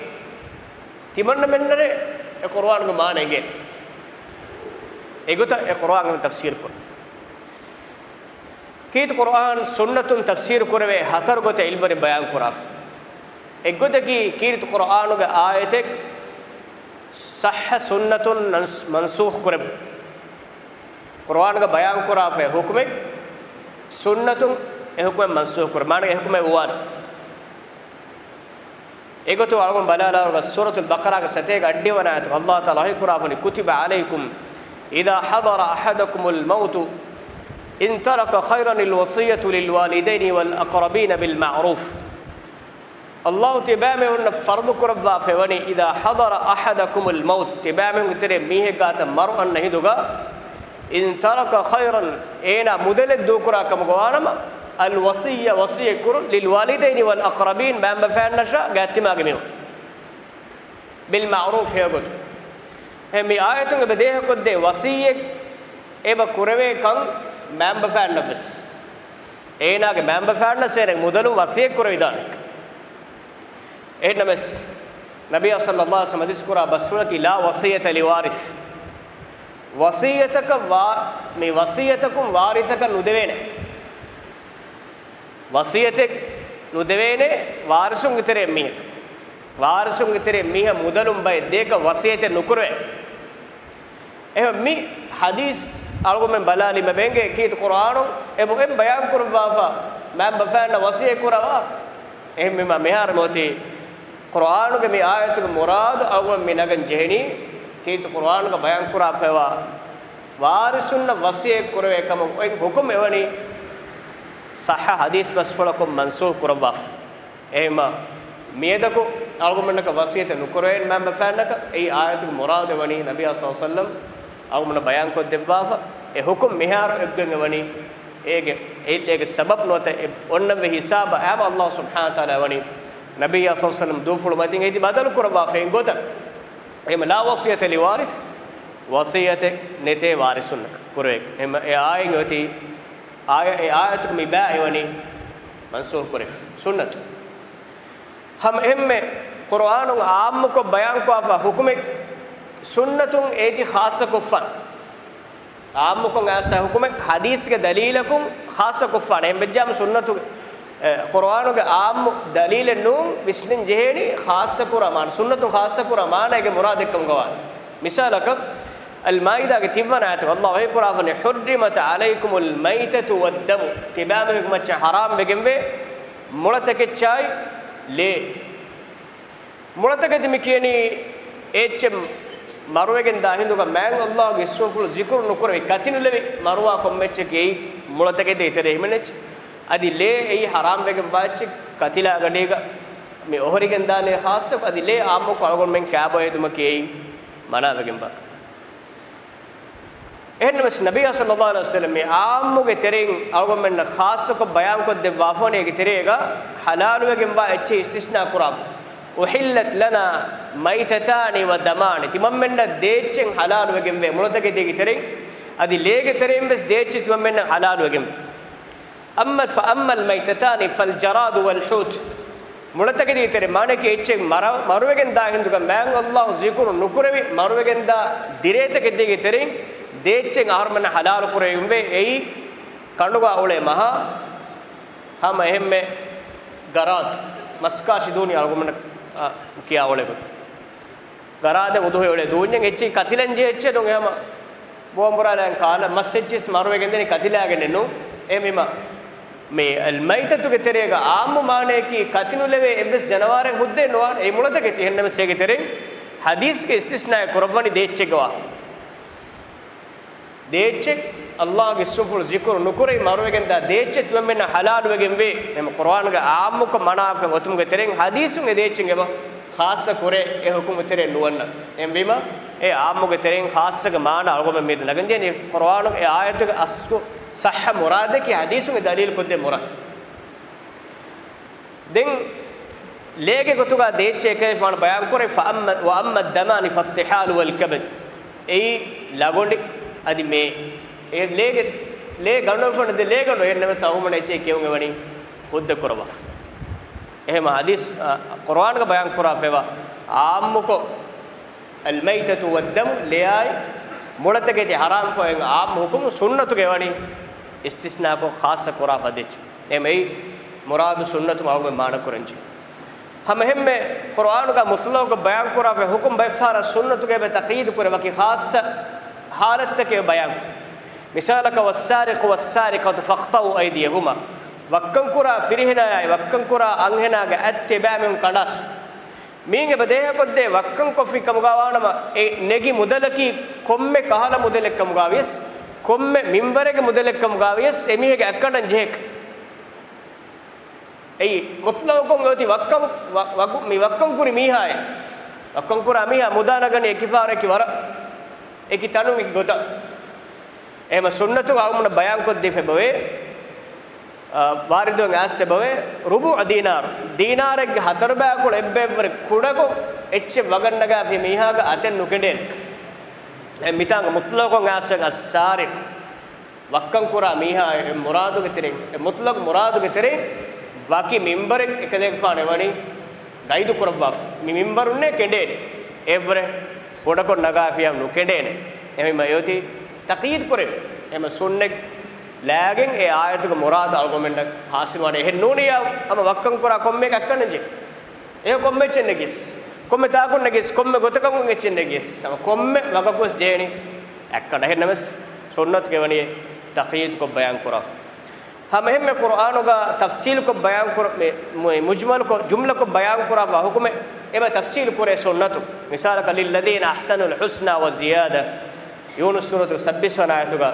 ތިމަންނަމެންނަށް އެ ޤުރްއާނުގެ މާނަ އެނގޭނެ. އެގޮތަށް އެ ޤުރްއާން ތަފްސީރު ކުރުން. ކީރިތި ޤުރްއާން ސުންނަތުން ތަފްސީރު ކުރެވޭ ހަތަރު ގޮތެއް ޢިލްމުވެރިން ބަޔާން ކުރާފަ. އެއްގޮތަކީ، ކީރިތި ޤުރްއާނުގެ އާޔަތެއް ޞައްޙަ ސުންނަތުން ނަންސް-، މަންސޫޚް ކުރެއްވުން. ޤުރްއާނުގަ ބަޔާން ކުރާފައި ޙުކުމެއް ސުންނަތުން އެ ޙުކުމެއް މަންސޫޚް ކުރުން. މާނަ އެ ޙުކުމެއް އުވާނެ. އެގޮތުން އަޅުގަނޑު ބަލާލާއިރުގަ ސޫރަތުލް ބަޤަރާގެ ސަތޭކަ އަށްޑިހަ ވަނަ އާޔަތުގަ ﷲ ތަޢާލާ ވަޙީ ކުރާފަނީ، كُتِبَ عَلَيْكُمْ إِذَا حَضَرَ أَحَدَكُمُ الْمَوْتُ إِنْ تَرَكَ خَيْرًا الْوَصِيَّةُ لِلْوَالِدَيْنِ وَالْأَقْرَبِينَ بِالْمَعْرُوفِ. ﷲ ތިބާމީހުންނަށް ފަރުޟު ކުރައްވާފައިވަނީ، إِذَا حَضَرَ أَحَدَكُمُ الْمَوْتُ، ތިބާމީހުންގެ ތެރޭ މީހެއް ގާތަށް މަރު އަންނަ ހިނދުގަ، إِنْ تَرَكَ خَيْرًا، އޭނާ މުދަލެއް ދޫކުރާ ކަމުގަ ވާނަމަ، الْوَصِيَّةُ، ވަޞިއްޔަތް ކުރުން، لِلْوَالِدَيْنِ وَالْأَقْرَبِينَ، ބައިންބަފައިންނަށާ ގާތްތިމާގެ މީހުން، بِالْمَعْرُوفِ، ހެޔޮގޮތުން. އެހެން މި އާޔަތުން އެބަ ދޭހަކޮށްދޭ ވަޞިއްޔަތް އެބަ ކުރެވޭ ކަން ބައިންބަފައިންނަށްވެސް، އޭނާގެ ބައިންބަފައިންނަށް އޭނާގެ މުދަލުން ވަޞިއްޔަތް ކުރެވިދާނެ. އެހެންނަމަވެސް، ނަބިއްޔާ ޞައްލައްލާހު ޢަލައިހި ވަސައްލަމަ ޙަދީޘް ކުރާ ބަސްފުޅަކީ، "ލާ ވަޞިއްޔަތަ ލިވާރިޘް." ވަޞިއްޔަތަކަށް ވާ-، މި ވަޞިއްޔަތަކުން ވާރިޘަކަށް ނުދެވޭނެ. ވަޞިއްޔަތެއް ނުދެވޭނެ ވާރިސުންގެ ތެރެއިން މީހަކަށް. ވާރިސުންގެ ތެރެއިން މީހަށް މުދަލުން ބައެއް ދޭކަށް ވަޞިއްޔަތެއް ނުކުރެވޭ. އެހެން މި ޙަދީޘް އަޅުގަނޑުމެން ބަލާލީމަ ބެނގޭ ކީރިތި ޤުރްއާނުން އެބަ-، އެ ބަޔާން ކުރައްވާފަ މާތް ބަފައިންނަށް ވަޞިއްޔަތް ކުރާ ވާހަކަ. އެހެންވީމަ މިހާރު މިއޮތީ ޤުރްއާނުގެ މި އާޔަތުގެ މުރާދު އަޅުގަނޑު މި ނަގަން ޖެހެނީ، ކީރިތި ޤުރްއާނުގަ ބަޔާން ކުރާފައިވާ ވާރިސުންނަށް ވަޞިއްޔަތް ކުރެވޭ ކަމަށް އޮތް ޙުކުމް އެވަނީ ޞައްޙަ ޙަދީޘް ބަސްފުޅަކުން މަންސޫޚް ކުރައްވާފަ. އެހެންމަ މިއަދަކު އަޅުގަނޑުމެންނަކަށް ވަޞިއްޔަތެއް ނުކުރެވޭނެ މާތް ބަފައިންނަކަށް. އެއީ އާޔަތުގެ މުރާދު އެވަނީ ނަބިއްޔާ ޞައްލައްލާހު ޢަލައިހި ވަސައްލަމް އަޅުގަނޑުމެންނަށް ބަޔާން ކޮށްދެއްވާފަ. އެ ޙުކުމް މިހާރު އެއްގޮތް އެވަނީ އޭގެ، އެ-، އޭގެ ސަބަބު ނުވަތަ އެ އޮންނަންވީ ހިސާބަށް ހަމަ ﷲ ސުބްޙާނަހޫ ވަތަޢާލާ އެވަނީ ނަބިއްޔާ ޞައްލައްލާހު ޢަލައިހި ވަސައްލަމް ދޫފުޅު މަތިން އެދި ބަދަލު ކުރައްވާފައި އިން ގޮތަށް. އެހެންމަ ލާ ވަޞިއްޔަތަ ލިވާރިޘް، ވަޞިއްޔަތެއް ނެތޭ ވާރިސުންނަކަށް ކުރެވޭ. އެހެންމަ އެ އާޔަތް އޮތީ، އާޔަ-، އެ އާޔަތުގެ މި ބައި އެވަނީ މަންސޫޚް ކުރެފަ. ސުންނަތު. ހަމަ އެހެންމެ ޤުރްއާނުން ޢާއްމުކޮށް ބަޔާންކޮށްފަ ޙުކުމެއް ސުންނަތުން އޭތި ޚާއްޞަކޮށްފަ. ޢާއްމުކޮށް އައިސް ޙުކުމެއް ޙަދީޘްގެ ދަލީލަކުން ޚާއްޞަކޮށްފާނެ. އެހެން ވެއްޖާމަ ސުންނަތުގެ، އެ، ޤުރްއާނުގެ ޢާއްމު ދަލީލެއް ނޫން ވިސްނިން ޖެހޭނީ ޚާއްޞަކުރާ މާނަ، ސުންނަތުން ޚާއްޞަކުރާ މާނައިގެ މުރާދެއްކަމުގަވާ. މިސާލަކަށް، އަލްމާއިދާގެ ތިންވަނަ އާޔަތުގަ ﷲ ވަޙީކުރާފަނީ، "حُرِّمَتْ عَلَيْكُمُ الْمَيْتَةُ وَالدَّمُ." ތިބާމީހުންގެ މައްޗަށް ޙަރާމް ވެގެންވޭ މުޅަތަކެއްޗާއި ލޭ. މުޅަތަކެތި މި ކިޔަނީ އެއްޗެއް މަރުވެގެން ދާ ހިނދުގަ މާތް ﷲގެ އިސްމުފުޅު ޒިކުރު ނުކުރެވި، ކަތި ނުލެވި މަރުވާ ކޮންމެ އެއްޗެކޭ މުޅަތަކެތި ތެރޭ ހިމެނޭ އެއްޗެއް. އަދި ލޭ އެއީ ޙަރާމް ވެގެންވާ އެއްޗެއް، ކަތިލާ ގަޑީގަ މި އޮހޮރިގެން ދާނޭ ޚާއްޞަކޮށް، އަދި ލޭ ޢާއްމުކޮށް އަޅުގަނޑުމެން ކާބޯ ހެދުމަކީ އެއީ މަނާ ވެގެންވާ. އެހެންނަމަސް ނަބިއްޔާ ޞައްލައްލާހު ޢަލައިހި ވަސައްލަމް މި ޢާއްމުގެ ތެރެއިން އަޅުގަނޑުމެންނަށް ޚާއްޞަކޮށް ބަޔާންކޮށްދެއްވާފަ ވަނީ އޭގެ ތެރޭގަ ޙަލާލުވެގެންވާ އެއްޗެއް އިސްތިސްނާ ކުރާ. "أُحِلَّتْ لَنَا مَيْتَتَانِ وَدَمَانِ." ތިމަންމެންނަށް ދޭއްޗެއް ޙަލާލުވެގެންވޭ މުޅަތަކެތީގެ ތެރެއިން، އަދި ލޭގެ ތެރެއިން ވެސް ދޭއްޗެއް ތިމަންމެންނަށް ޙަލާލުވެގެންވޭ. އައްމަ، فَأَمَّا الْمَيْتَتَانِ فَالْجَرَادُ وَالْحُوتُ. މުޅަތަކެތީގެ ތެރެއިން މާނައަކީ އެއްޗެއް މަރ-، މަރުވެގެން ދާ ހިނދުގަ މާތް ﷲ ޒިކުރު ނުކުރެވި މަރުވެގެން ދާ ދިރޭތަކެތީގެ ތެރެއިން ދޭއްޗެއް އަހަރުމެންނަށް ޙަލާލު ކުރެވިގެންވޭ. އެއީ ކަނޑުގަ އުޅޭ މަހާ، ހަމަ އެހެންމެ ގަރާދު، މަސްކާށި ދޫނި އަޅުގަނޑުމެން، އަ، ކިޔާ އުޅޭ ގޮތަށް. ގަރާދެއް އުޟުޙިޔަ އުޅޭ ދޫންޏެއް އެއްޗެއް ކަތިލަން ޖެހޭ އެއްޗެއް ނޫން. އެހެންމަ ބޯނބުރާލައިން ކާލަ މަސް އެއްޗިސް މަރުވެގެން ދެނީ ކަތިލާގެންނެއް ނޫން. އެހެންވީމަ މި އަލްމައިތަތުގެ ތެރޭގަ ޢާއްމު މާނަޔަކީ ކަތި ނުލެވޭ އެއްވެސް ޖަނަވާރެއް ހުއްދައެއް ނުވާނެ. އެއީ މުޅަތަކެތި. އެހެންނަމަސް އޭގެ ތެރެއިން ޙަދީޘްގެ އިސްތިސްނާއެއް ކުރައްވަނީ ދޭއްޗެއްގަ ވާ. ދޭއްޗެއް، ﷲގެ އިސްމުފުޅު ޒިކުރު ނުކުރެވި މަރުވެގެންދާ ދޭއްޗެއް ތިމަންމެންނަށް ޙަލާލުވެގެންވޭ. ނަމަ ޤުރުއާނުގެ ޢާއްމުކޮށް މަނާވެފަ އޮތުމުގެ ތެރެއިން ޙަދީޘުން އެ ދޭއްޗެއް އެބަ ޚާއްޞަ ކުރޭ އެ ޙުކުމު ތެރެއިން ނުވަންނަ. އެހެންވީމަ، އެ ޢާއްމުގެ ތެރެއިން ޚާއްޞަގެ މާނަ އަޅުގަނޑުމެން މިއަދު ނަގަން ޖެހެނީ ޤުރުއާނުގެ އެ އާޔަތުގެ އަސްލު ޞައްޙަ މުރާދަކީ ޙަދީޘުން އެ ދަލީލު ކޮށްދޭ މުރާދު. ދެން ލޭގެ ގޮތުގަ ދޭއްޗެއް އެކަނިފާނު ބަޔާންކުރޭ، ފައައްމަ، وَأَمَّا الدَّمَانِ فَالطِّحَالُ وَالْكَبَدُ. އެއީ ލަގޮނޑި އަދި މޭ. އެ ލޭގެ، ލޭ ގަނޑު ފަންނަ ދެ ލޭގަނޑު އެހެންނަމަސް އަހުމަން އެއްޗެއް ކެއުންއެވަނީ ހުއްދަ ކުރައްވާފަ. އެހެންމަ ޙަދީޘް، އަ، ޤުރުއާނުގަ ބަޔާން ކުރާފައިވާ ޢާއްމުކޮށް، الْمَيْتَةُ وَالدَّمُ، ލެއާއި މުޅަތަކެތި ޙަރާމް ފައިން ޢާއްމު ޙުކުމު ސުންނަތުގަ އެވަނީ އިސްތިސްނާކޮށް ޚާއްޞަ ކުރާފަ ދެއްޗެއް. އެމެއީ މުރާދު ސުންނަތު މަޢުގެ މާނަ ކުރަންޖެ. ހަމަ އެހެންމެ ޤުރުއާނުގަ މުޠްލަޤަކޮށް ބަޔާން ކުރާފަ ޙުކުމް ބައެއްފަހަރަށް ސުންނަތުގަ އެބަ ތަޤްޔީދު ކުރެ ވަކި ޚާއްޞަ ޙާލަތްތަކެއް ބަޔާން. މިސާލަކަށް، وَالسَّارِقُ وَالسَّارِقَةُ فَاقْطَعُوا أَيْدِيَهُمَا. ވައްކަން ކުރާ ފިރިހެނާޔާއި ވައްކަން ކުރާ އަންހެނާގެ އަތް ތިބާމީހުން ކަނޑާށި. މީން އެބަ ދޭހަކޮށްދޭ ވައްކަން ކޮށްފި ކަމުގަވާނަމަ، އެ ނެގި މުދަލަކީ ކޮންމެ ކަހަލަ މުދަލެއްކަމުގަވިޔަސް، ކޮންމެ މިންވަރެއްގެ މުދަލެއްކަމުގަވިޔަސް، އެމީހެއްގެ އަތް ކަނޑަން ޖެހޭކަށް. އެއީ، މުޠްލަޤަކޮށް އޮތީ ވައްކަން، ވަ-، ވަގު-، މި ވައްކަން ކުރި މީހާއެއް. ވައްކަން ކުރާ މީހާ މުދާ ނަގަނީ އެކި ފަހަރަކީ ވަރަށް އެކި ތަނުން އެކި ގޮތަށް. އެހެމަ ސުންނަތު އަޅުގަނޑު ބަޔާންކޮށްދީފަ އެބަވޭ، އާ، ވާރިދުވެ އައިސް އެބަވޭ، ރުބުޢު ދީނާރު. ދީނާރެއްގެ ހަތަރު ބައިކުޅަ އެއްބައެއްވުރެ ކުޑަކޮށް އެއްޗެއް ވަގަށް ނަގާފި މީހާގެ އަތެއް ނުކެނޑޭނެ. އެ މިތާނގަ މުޠްލަޤަކޮށް އައިސް އައްސާރިޤު. ވައްކަން ކުރާ މީހާ އެ މުރާދުގެ ތެރެއިން، އެ މުޠްލަޤު މުރާދުގެ ތެރެއިން ވަކި މިންބަރެއް އެކަލޭގެފާނު އެވަނީ ގައިދު ކުރައްވާފަ. މި މިންބަރުންނޭ ކެނޑޭނެ. އެއްވަރެއް ބޮޑަކޮށް ނަގާފިޔާ ނުކެނޑޭނެ. އެހެންވީމަ އެއޮތީ ތަޤްޔީދު ކުރެވި. އެހެންވީމަ ސުންނަތް ލާގެން އެ އާޔަތުގެ މުރާދު އަޅުގަނޑުމެންނަށް ހާސިލްވާނެ. އެހެން ނޫނިއްޔާ ހަމަ ވައްކަން ކުރާ ކޮންމެ އެއްކަންނަޖެ. އެ ކޮންމެ އެއްޗެއް ނެގިސް، ކޮންމެ ތާކުން ނެގިސް، ކޮންމެ ގޮތަކަށް އެއްޗެއް ނެގިސް، ހަމަ ކޮންމެ ވަގަކުވެސް ޖެހޭނީ އެއްކަން. އެހެންނަމަވެސް ސުންނަތުގެ ވަނީ ތަޤްޔީދުކޮށް ބަޔާން ކުރާ. ހަމަ އެހެންމެ ޤުރްއާނުގަ ތަފްސީލުކޮށް ބަޔާން ކުރ-، މި، މު-، މުޖްމަލުކޮށް، ޖުމްލަކޮށް ބަޔާން ކުރާފަ ހުކުމެއް އެބަ ތަފްސީލު ކުރޭ ސުންނަތު. މިސާލަކަށް، لِلَّذِينَ أَحْسَنُوا الْحُسْنَى وَزِيَادَةٌ. ޔޫނުސް ސޫރަތުގެ ސައްބީސް ވަނަ އާޔަތުގަ،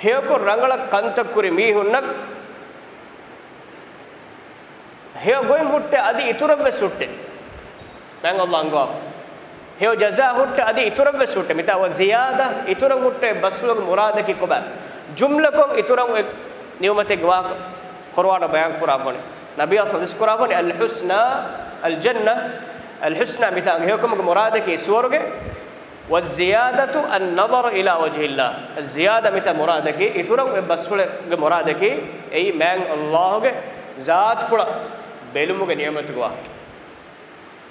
ހެޔޮކޮށް ރަނގަޅަށް ކަންތައް ކުރި މީހުންނަށް ހެޔޮ ގޮތް ހުއްޓެ އަދި އިތުރަށްވެސް ހުއްޓެ. މާތް ﷲ އަންގަވާފަ. ހެޔޮ ޖަޒާ ހުއްޓެ އަދި އިތުރަށްވެސް ހުއްޓެ. މިތާ ވަޒިޔާދަ، އިތުރަށް ހުއްޓެ ބަސްފުޅުގެ މުރާދަކީ ކޮބާ؟ ޖުމްލަކޮށް އިތުރަށް އެ ނިޢުމަތެއްގެ ވާހަކަ ޤުރްއާނަށް ބަޔާން ކުރާ ފަނި. ނަބިއްޔާ ސައް ދިސް ކުރާ ފަނި، الْحُسْنَى، الْجَنَّةُ، الْحُسْنَى މިތާ ހެޔޮކަމުގެ މުރާދަކީ ސުވަރުގެ، وَالزِّيَادَةُ النَّظَرُ إِلَى وَجْهِ اللَّهِ. ޒިޔާދަ މިތާ މުރާދަކީ، އިތުރަށް އެ ބަސްފުޅެއްގެ މުރާދަކީ، އެއީ މާތް ﷲ ގެ ޒާތުފުޅަށް ބެލުމުގެ ނިޢުމަތުގެ ވާހަކަ.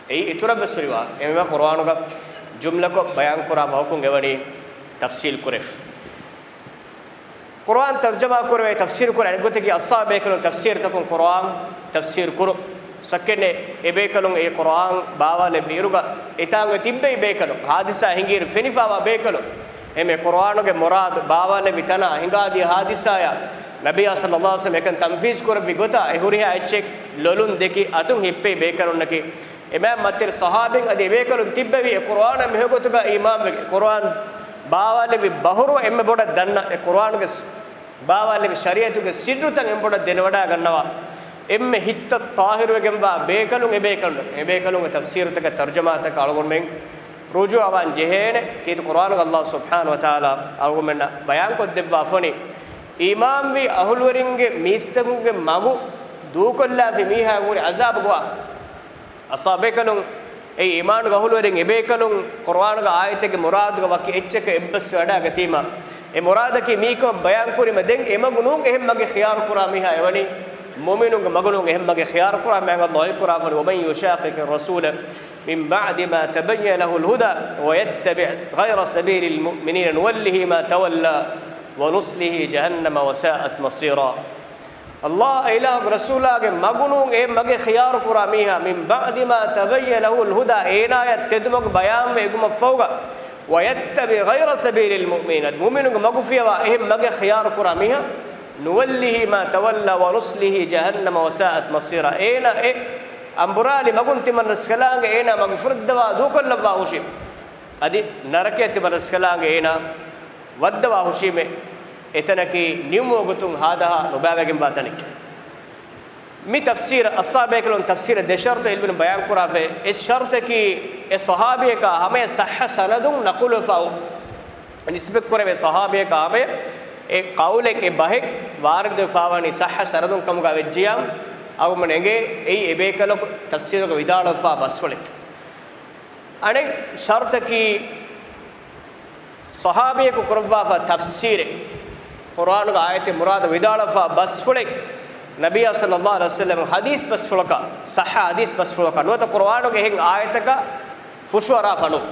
އެއީ އިތުރަށް ވެސް ހުރި ވާހަކަ. އެހެންވީމަ ޤުރްއާނުގަ ޖުމްލަކޮށް ބަޔާން ކުރާ ވަހުކުން އެވަނީ ތަފްސީލް ކުރެފަ. ޤުރްއާން ތަރްޖަމާ ކުރެވޭ، ތަފްސީރު ކުރޭ އަނެއް ގޮތަކީ އައްސާ ބޭކަލުން ތަފްސީރުތަކުން ޤުރްއާން ތަފްސީރު ކުރު. ސައްކެންނެ އެ ބޭކަލުން އެ ޤުރްއާން ބާވާލެއްވި އިރުގަ އެތާނގަ ތިއްބެވި ބޭކަލުން، ހާދިސާ ހިނގިއިރު ފެނިފާވާ ބޭކަލުން، އެމެ ޤުރްއާނުގެ މުރާދު ބާވާލެއްވި ތަނާ ހިނގާދިޔަ ހާދިސާޔާ ނަބިއްޔާ ޞައްލައްލާހު ޢަލައިހި ވަސައްލަމަ އެކަން ތަންފީޒު ކުރެއްވި ގޮތާ އެ ހުރިހާ އެއްޗެއް ލޮލުން ދެކި އަތުން ހިއްޕެވި ބޭކަލުންނަކީ، އެމާ މަތިރި ޞަޙާބީން އަދި އެބޭކަލުން ތިއްބެވީ އެ ޤުރްއާނަށް މިހެޔޮ ގޮތުގަ އީމާންވެގެން، ޤުރްއާން ބާވާލެއްވި ބަހުރުވަ އެންމެ ބޮޑަށް ދަންނަ، އެ ޤުރްއާނުގެ ސް-، ބާވާލެއްވި ޝަރީޢަތުގެ ސިއްރުތައް އެންމެ ބޮޑަށް ދެނެވަޑައިގަންނަވާ، އެންމެ ހިތްތައް ޠާހިރުވެގެންވާ ބޭކަލުން އެބޭކަލުން، އެބޭކަލުންގެ ތަފްސީރުތަކަށް ތަރްޖަމާތަކަށް އަޅުގަނޑުމެން ރުޖޫޢަވާން ޖެހޭނެ. ކީރިތި ޤުރްއާނުގަ ﷲ ސުބްޙާނަހޫ ވަތަޢާލާ އަޅުގަނޑުމެންނަށް ބަޔާންކޮށްދެއްވާފަނި، އީމާންވި އަހުލުވެރިންގެ މީސްތަކުންގެ މަގު ދޫކޮށްލާފި މީހާ ހުރި ޢަޒާބުގެ ވާހަކަ. އައްސާ ބޭކަލުން، އެ އީމާނުގެ އަހުލުވެރިން އެބޭކަލުން ޤުރްއާނުގެ އާޔަތެއްގެ މުރާދުގަ ވަކި އެއްޗަކަށް އެއްބަސްވެވަޑައިގަތީމަ، އެ މުރާދަކީ މީކަމަށް ބަޔާންކުރީމަ، ދެން އެ މަގު ނޫން އެހެން މަގެއް ޚިޔާރުކުރާ މީހާ އެވަނީ، މުއުމިނުންގެ މަގު ނޫން އެހެން މަގެއް ޚިޔާރުކުރާ. މާތް ﷲ ކުރާފަނި، وَمَن يُشَاقِقِ الرَّسُولَ مِن بَعْدِ مَا تَبَيَّنَ لَهُ الْهُدَى وَيَتَّبِعْ غَيْرَ سَبِيلِ الْمُؤْمِنِينَ نُوَلِّهِ مَا تَوَلَّىٰ وَنُصْلِهِ جَهَنَّمَ وَسَاءَتْ مَصِيرًا. ﷲ އާއި އިލާހުގެ ރަސޫލާގެ މަގު ނޫން އެ މަގެއް ޚިޔާރު ކުރާ މީހާ، مِن بَعْدِ مَا تَبَيَّنَ لَهُ الْهُدَى، އޭނާޔަށް ތެދުމަގު ބަޔާންވެ އެގުމަށްފަހުގަ، وَيَتَّبِعْ غَيْرَ سَبِيلِ الْمُؤْمِنِينَ، މުއުމިނުންގެ މަގު ފިޔަވާ އެހެން މަގެއް ޚިޔާރު ކުރާ މީހާ، نُوَلِّهِ مَا تَوَلَّىٰ وَنُصْلِهِ جَهَنَّمَ وَسَاءَتْ مَصِيرًا، އޭނާ އެ އަނބުރާލި މަގުން ތިމަން ރަސްކަލާނގެ އޭނާ މަގު ފުރެއްދަވާ ދޫކޮށްލައްވާ ހުށީ. އަދި ނަރަކަޔަށް ތިމަން ރަސްކަލާނގެ އޭނާ ވައްދަވާ ހުށީމެ، އެތަނަކީ ނިމުމުގެ ގޮތުން ހާދަހާ ނުބައިވެގެންވާ ތަނެއް. މި ތަފްސީރަށް، އައްސާ ބޭކަލުން ތަފްސީރަށް ދެ ޝަރުތު ޢިލްމުވެރިން ބަޔާންކުރާފައި، އެއް ޝަރުތަކީ އެ ޞަޙާބީއަކާ ހަމަޔަށް ޞައްޙަ ސަނަދުން ނަޤުލުވެފަ ނިސްބަތްކުރެވޭ ޞަޙާބީއަކާ ހަމަޔަށް އެ ޤައުލެއް، އެ ބަހެއް ވާރިދުވެފާވާނީ ޞައްޙަ ސަނަދުން ކަމުގަ ވެއްޖިޔާ، އަޅުގަނޑުމެން އެނގޭ އެއީ އެބޭކަލަކު ތަފްސީރުގަ ވިދާޅުވެފާ ބަސްފުޅެއް. އަނެއް ޝަރުތަކީ، ޞަޙާބީއަކު ކުރައްވާފަ ތަފްސީރެއް، ޤުރްއާނުގެ އާޔަތެއް މުރާދަށް ވިދާޅުވާފަ ބަސްފުޅެއް، ނަބިއްޔާ ޞައްލައްލާހު ޢަލައިހި ވަސައްލަމަ ޙަދީޘް ބަސްފުޅަކަށް، ޞައްޙަ ޙަދީޘް ބަސްފުޅަކަށް ނުވަތަ ޤުރްއާނުގެ އެހެން އާޔަތަކަށް ފުށުއަރާފަ ނޫން.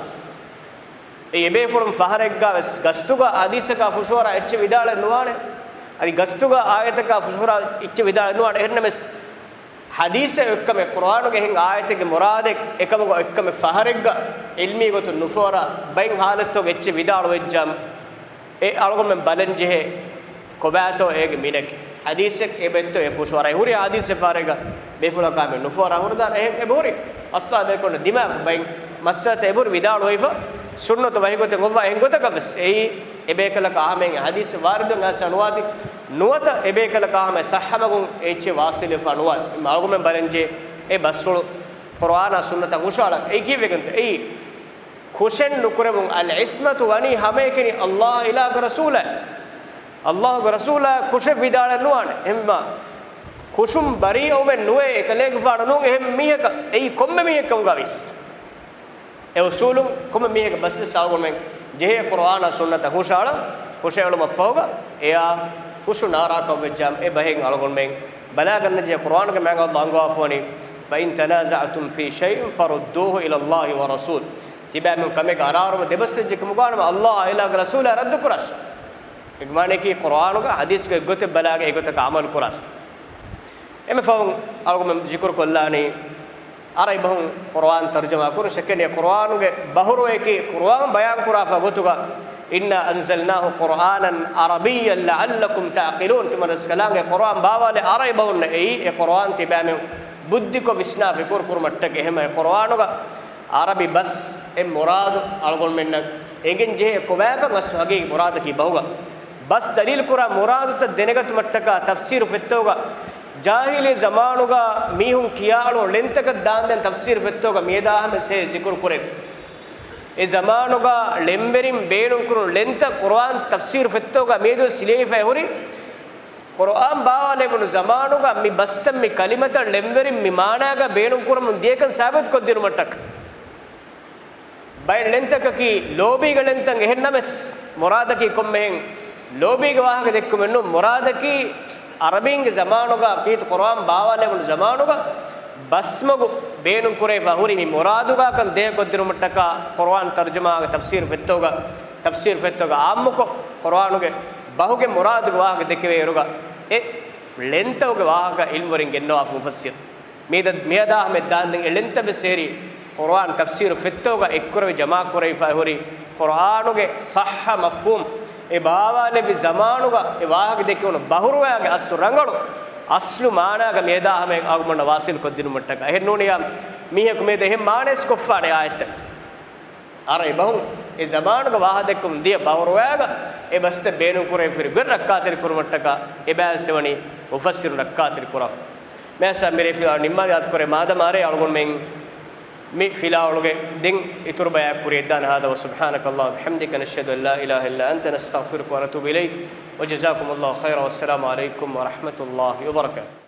އެ އެބޭފުޅުން ފަހަރެއްގަ ވެސް ގަސްތުގަ ޙަދީޘަކާ ފުށުއަރާ އެއްޗެއް ވިދާޅެއް ނުވާނެ. އަދި ގަސްތުގަ އާޔަތަކާ ފުށުއަރާ އެއްޗެއް ވިދާޅެއް ނުވާނެ. އެހެންނަމަވެސް، ޙަދީޘެއް އޮތްކަމެއް، ޤުރްއާނުގެ އެހެން އާޔަތެއްގެ މުރާދެއް އެކަމުގަ އޮތްކަމެއް ފަހަރެއްގަ ޢިލްމީ ގޮތުން ނުފުށުއަރާ ބައެއް ޙާލަތްތަކުގަ އެއްޗެއް ވިދާޅުވެއްޖާމަ، އެ އަޅުގަނޑުމެން ބަލަންޖެހޭ ކޮބާތޯ އޭގެ މިނެކި. ޙަދީޘެއް އެބައޮތްތޯ އެ ފުށުއަރާ. އެ ހުރި ޙަދީޘެއް ފަހަރެއްގަ ބޭފުޅަކާ މި ނުފުށުއަރާ ހުރިދާނެ. އެހެން އެބަހުރި އައްސާ ބޭކަލުން ދިމާކު ބައެއް މައްސަލަތައް އެބަހުރި ވިދާޅުވެފަ، ސުންނަތު ވަޙީގޮތެއް އޮއްވާ އެހެން ގޮތަކަށް ވެސް އެއީ އެބޭކަލަކާ ހަމައިން ޙަދީޘެއް ވާރިދުވެ އައިސް ނުވާތީ، ނުވަތަ އެބޭކަލަކާ ހަމަ ޞައްޙަ މަގުން އެއްޗެއް ވާޞިލްވެފަ ނުވާތީ. އަޅުގަނޑުމެން ބަލަންޖެހޭ އެ ބަސްފުޅު ޤުރްއާނާ ސުންނަތާ ހުށައަޅަން. އެއީ ކީއްވެގެންތޯ؟ އެއީ ކުށެއް ނުކުރެވުން. އަލްޢިޞްމަތު ވަނީ ހަމައެކަނި ﷲ އިލާހުގެ ރަސޫލާ. ﷲގެ ރަސޫލާ ކުށެއް ވިދާޅެއް ނުވާނެ. އެހެންވީމަ ކުށުން ބަރީއަވުމެއް ނުވޭ އެކަލޭގެފާނު ނޫން އެހެން މީހަކަށް. އެއީ ކޮންމެ މީހެއް ކަމުގަ ވިޔަސް. އެ އުޞޫލުން ކޮންމެ މީހެއްގެ ބަސްވެސް އަޅުގަނޑުމެން ޖެހޭ ޤުރްއާނާ ސުންނަތަށް ހުށައަޅަން. ހުށައެޅުމަށްފަހުގަ އެއާ ފުށު ނާރާކަށް ވެއްޖާމަ އެ ބަހެއް އަޅުގަނޑުމެން ބަލާގަންނަންޖެހޭ. ޤުރްއާނުގަ މާތް ﷲ އަންގަވާފަވަނީ، فإن تنازعتم في شيء فردوه إلى الله والرسول. ތިބާމެން ކަމެއްގެ އަރާރުމަށް ދެބަސްވެއްޖެ ކަމުގާ ވާނަމަ، ﷲ އާއިލާގެ ރަސޫލާ ރައްދު ކުރާށޭ. އޭގެ މާނައަކީ ޤުރުއާނުގަ ޙަދީޘްގެ އެއްގޮތެއް ބަލާގެ އެގޮތަކަށް ޢަމަލު ކުރާށޭ. އެންމެ ފަހުން އަޅުގަނޑު ޒިކުރު ކޮށްލާނީ ޢަރަބި ބަހުން ޤުރުއާން ތަރުޖަމާ ކުރުން. ޝައްކެއް ނެތް، ޤުރުއާނުގެ ބަހުރުވައަކީ ޤުރުއާން ބަޔާން ކުރާފަ ގޮތުގަ، إنا أنزلناه قرآنا عربيا لعلكم تعقلون. ތިމަން ރަސްކަލާނގެ ޤުރުއާން ބާވާލެއް ޢަރަބި ބަހުންނަށް އެއީ، އެ ޤުރުއާން ތިބާމެން ބުއްދިކޮށް ވިސްނާ ފިކުރު ކުރުމަށްޓަކައި. އެހެންމަ އެ ޤުރުއާނުގަ ޢަރަބި ބަސް އެ މުރާދު އަޅުގަނޑުމެންނަށް އެނގެން ޖެހޭ ކޮބާކަން އަސްލު ޙަޤީޤީ މުރާދަކީ ބަހުގަ ބަސް ދަލީލު ކުރާ މުރާދުތައް ދެނެގަތުމަށްޓަކާ ތަފްސީރު ފޮތްތަކުގަ، ޖާހިލީ ޒަމާނުގަ މީހުން ކިޔާ އަޅުން ޅެންތަކަށް ދާންދެން ތަފްސީރު ފޮތްތަކުގަ މިއަދާ ހަމަ ސޭ ޒިކުރު ކުރެވި. އެ ޒަމާނުގަ ޅެންވެރިން ބޭނުންކުރުނު ޅެންތައް ޤުރުއާން ތަފްސީރު ފޮތްތަކުގަ މިއަދު ސިލައިފައި ހުރި. ޤުރުއާން ބާވާލެވުނު ޒަމާނުގަ މި ބަސްތައް މި ކަލިމަތައް ޅެންވެރިން މި މާނާގަ ބޭނުންކުރަމުން ދިޔަކަން ސާބިތުކޮށްދިނުމަށްޓަކައި. ބައެއް ޅެންތަކަކީ ލޯބީގެ ޅެންތައް އެހެންނަމަވެސް، މުރާދަކީ ކޮންމެހެން ލޯބީގެ ވާހަކަ ދެއްކުމެއްނޫން. މުރާދަކީ ޢަރަބީންގެ ޒަމާނުގަ ކީރިތި ޤުރުއާން ބާވާލެވުނު ޒަމާނުގަ ބަސްމަގު ބޭނުންކުރެވިފަ ހުރި މި މުރާދުގާކަން ދޭހަކޮށްދިނުމަށްޓަކާ ޤުރުއާން ތަރުޖަމާގެ ތަފްސީރު ފޮތްތަކުގަ، ތަފްސީރު ފޮތްތަކުގަ ޢާއްމުކޮށް، ޤުރުއާނުގެ ބަހުގެ މުރާދުގެ ވާހަކަ ދެކެވޭއިރުގަ އެ ޅެންތަކުގެ ވާހަކަ ޢިލްމުވެރިން ގެންނަވާފަ މުފައްސިރު. މިއަދަ، މިއަދާ ހަމަ ދާންދެން އެ ޅެންތައް ވެސް އެހެރީ، ޤުރުއާން ތަފްސީރު ފޮތްތަކުގަ އެއްކުރެވި ޖަމާކުރެވިފައި ހުރި، ޤުރުއާނުގެ ޞައްޙަ މަފްހޫމް، އެ ބާވާލެއްވި ޒަމާނުގަ އެ ވާހަކަ ދެކެވުނު ބަހުރުވައިގެ އަސްލު ރަނގަޅު، އަސްލު މާނާގަ މިއަދާ ހަމަ އަޅުގަނޑަށް ވާސިލް ކޮށްދިނުމަށްޓަކާ. އެހެންނޫނިއްޔާ، މީހަކު މިއަދު އެހެން މާނައެއް ކޮށްފާނެ އާޔަތްތައް. ޢަރަބި ބަހުން އެ ޒަމާނުގަ ވާހަކަދެއްކުމުން ދިޔަ ބަހުރުވައިގަ އެ ބަސްތައް ބޭނުންކުރެވިފަ ހުރި ގޮތް ރައްކާތެރިކުރުމަށްޓަކާ އެބައިވެސް އެވަނީ މުފައްސިރުން ރައްކާތެރިކުރާފަ. މިއަދު މިރޭ ފިލާވަޅު ނިންމާލާ އަދި ކުރެ މާދަމާ އަޅުގަނޑުމެން މި ފިލާވަޅުގެ ދެން އިތުރު ބަޔާން ކުރިޔަށްދާނެ. هذا وسبحانك اللهم وبحمدك، نشهد أن لا إله إلا أنت، نستغفرك ونتوب إليك، وجزاكم الله خيرا، والسلام عليكم ورحمة الله وبركاته.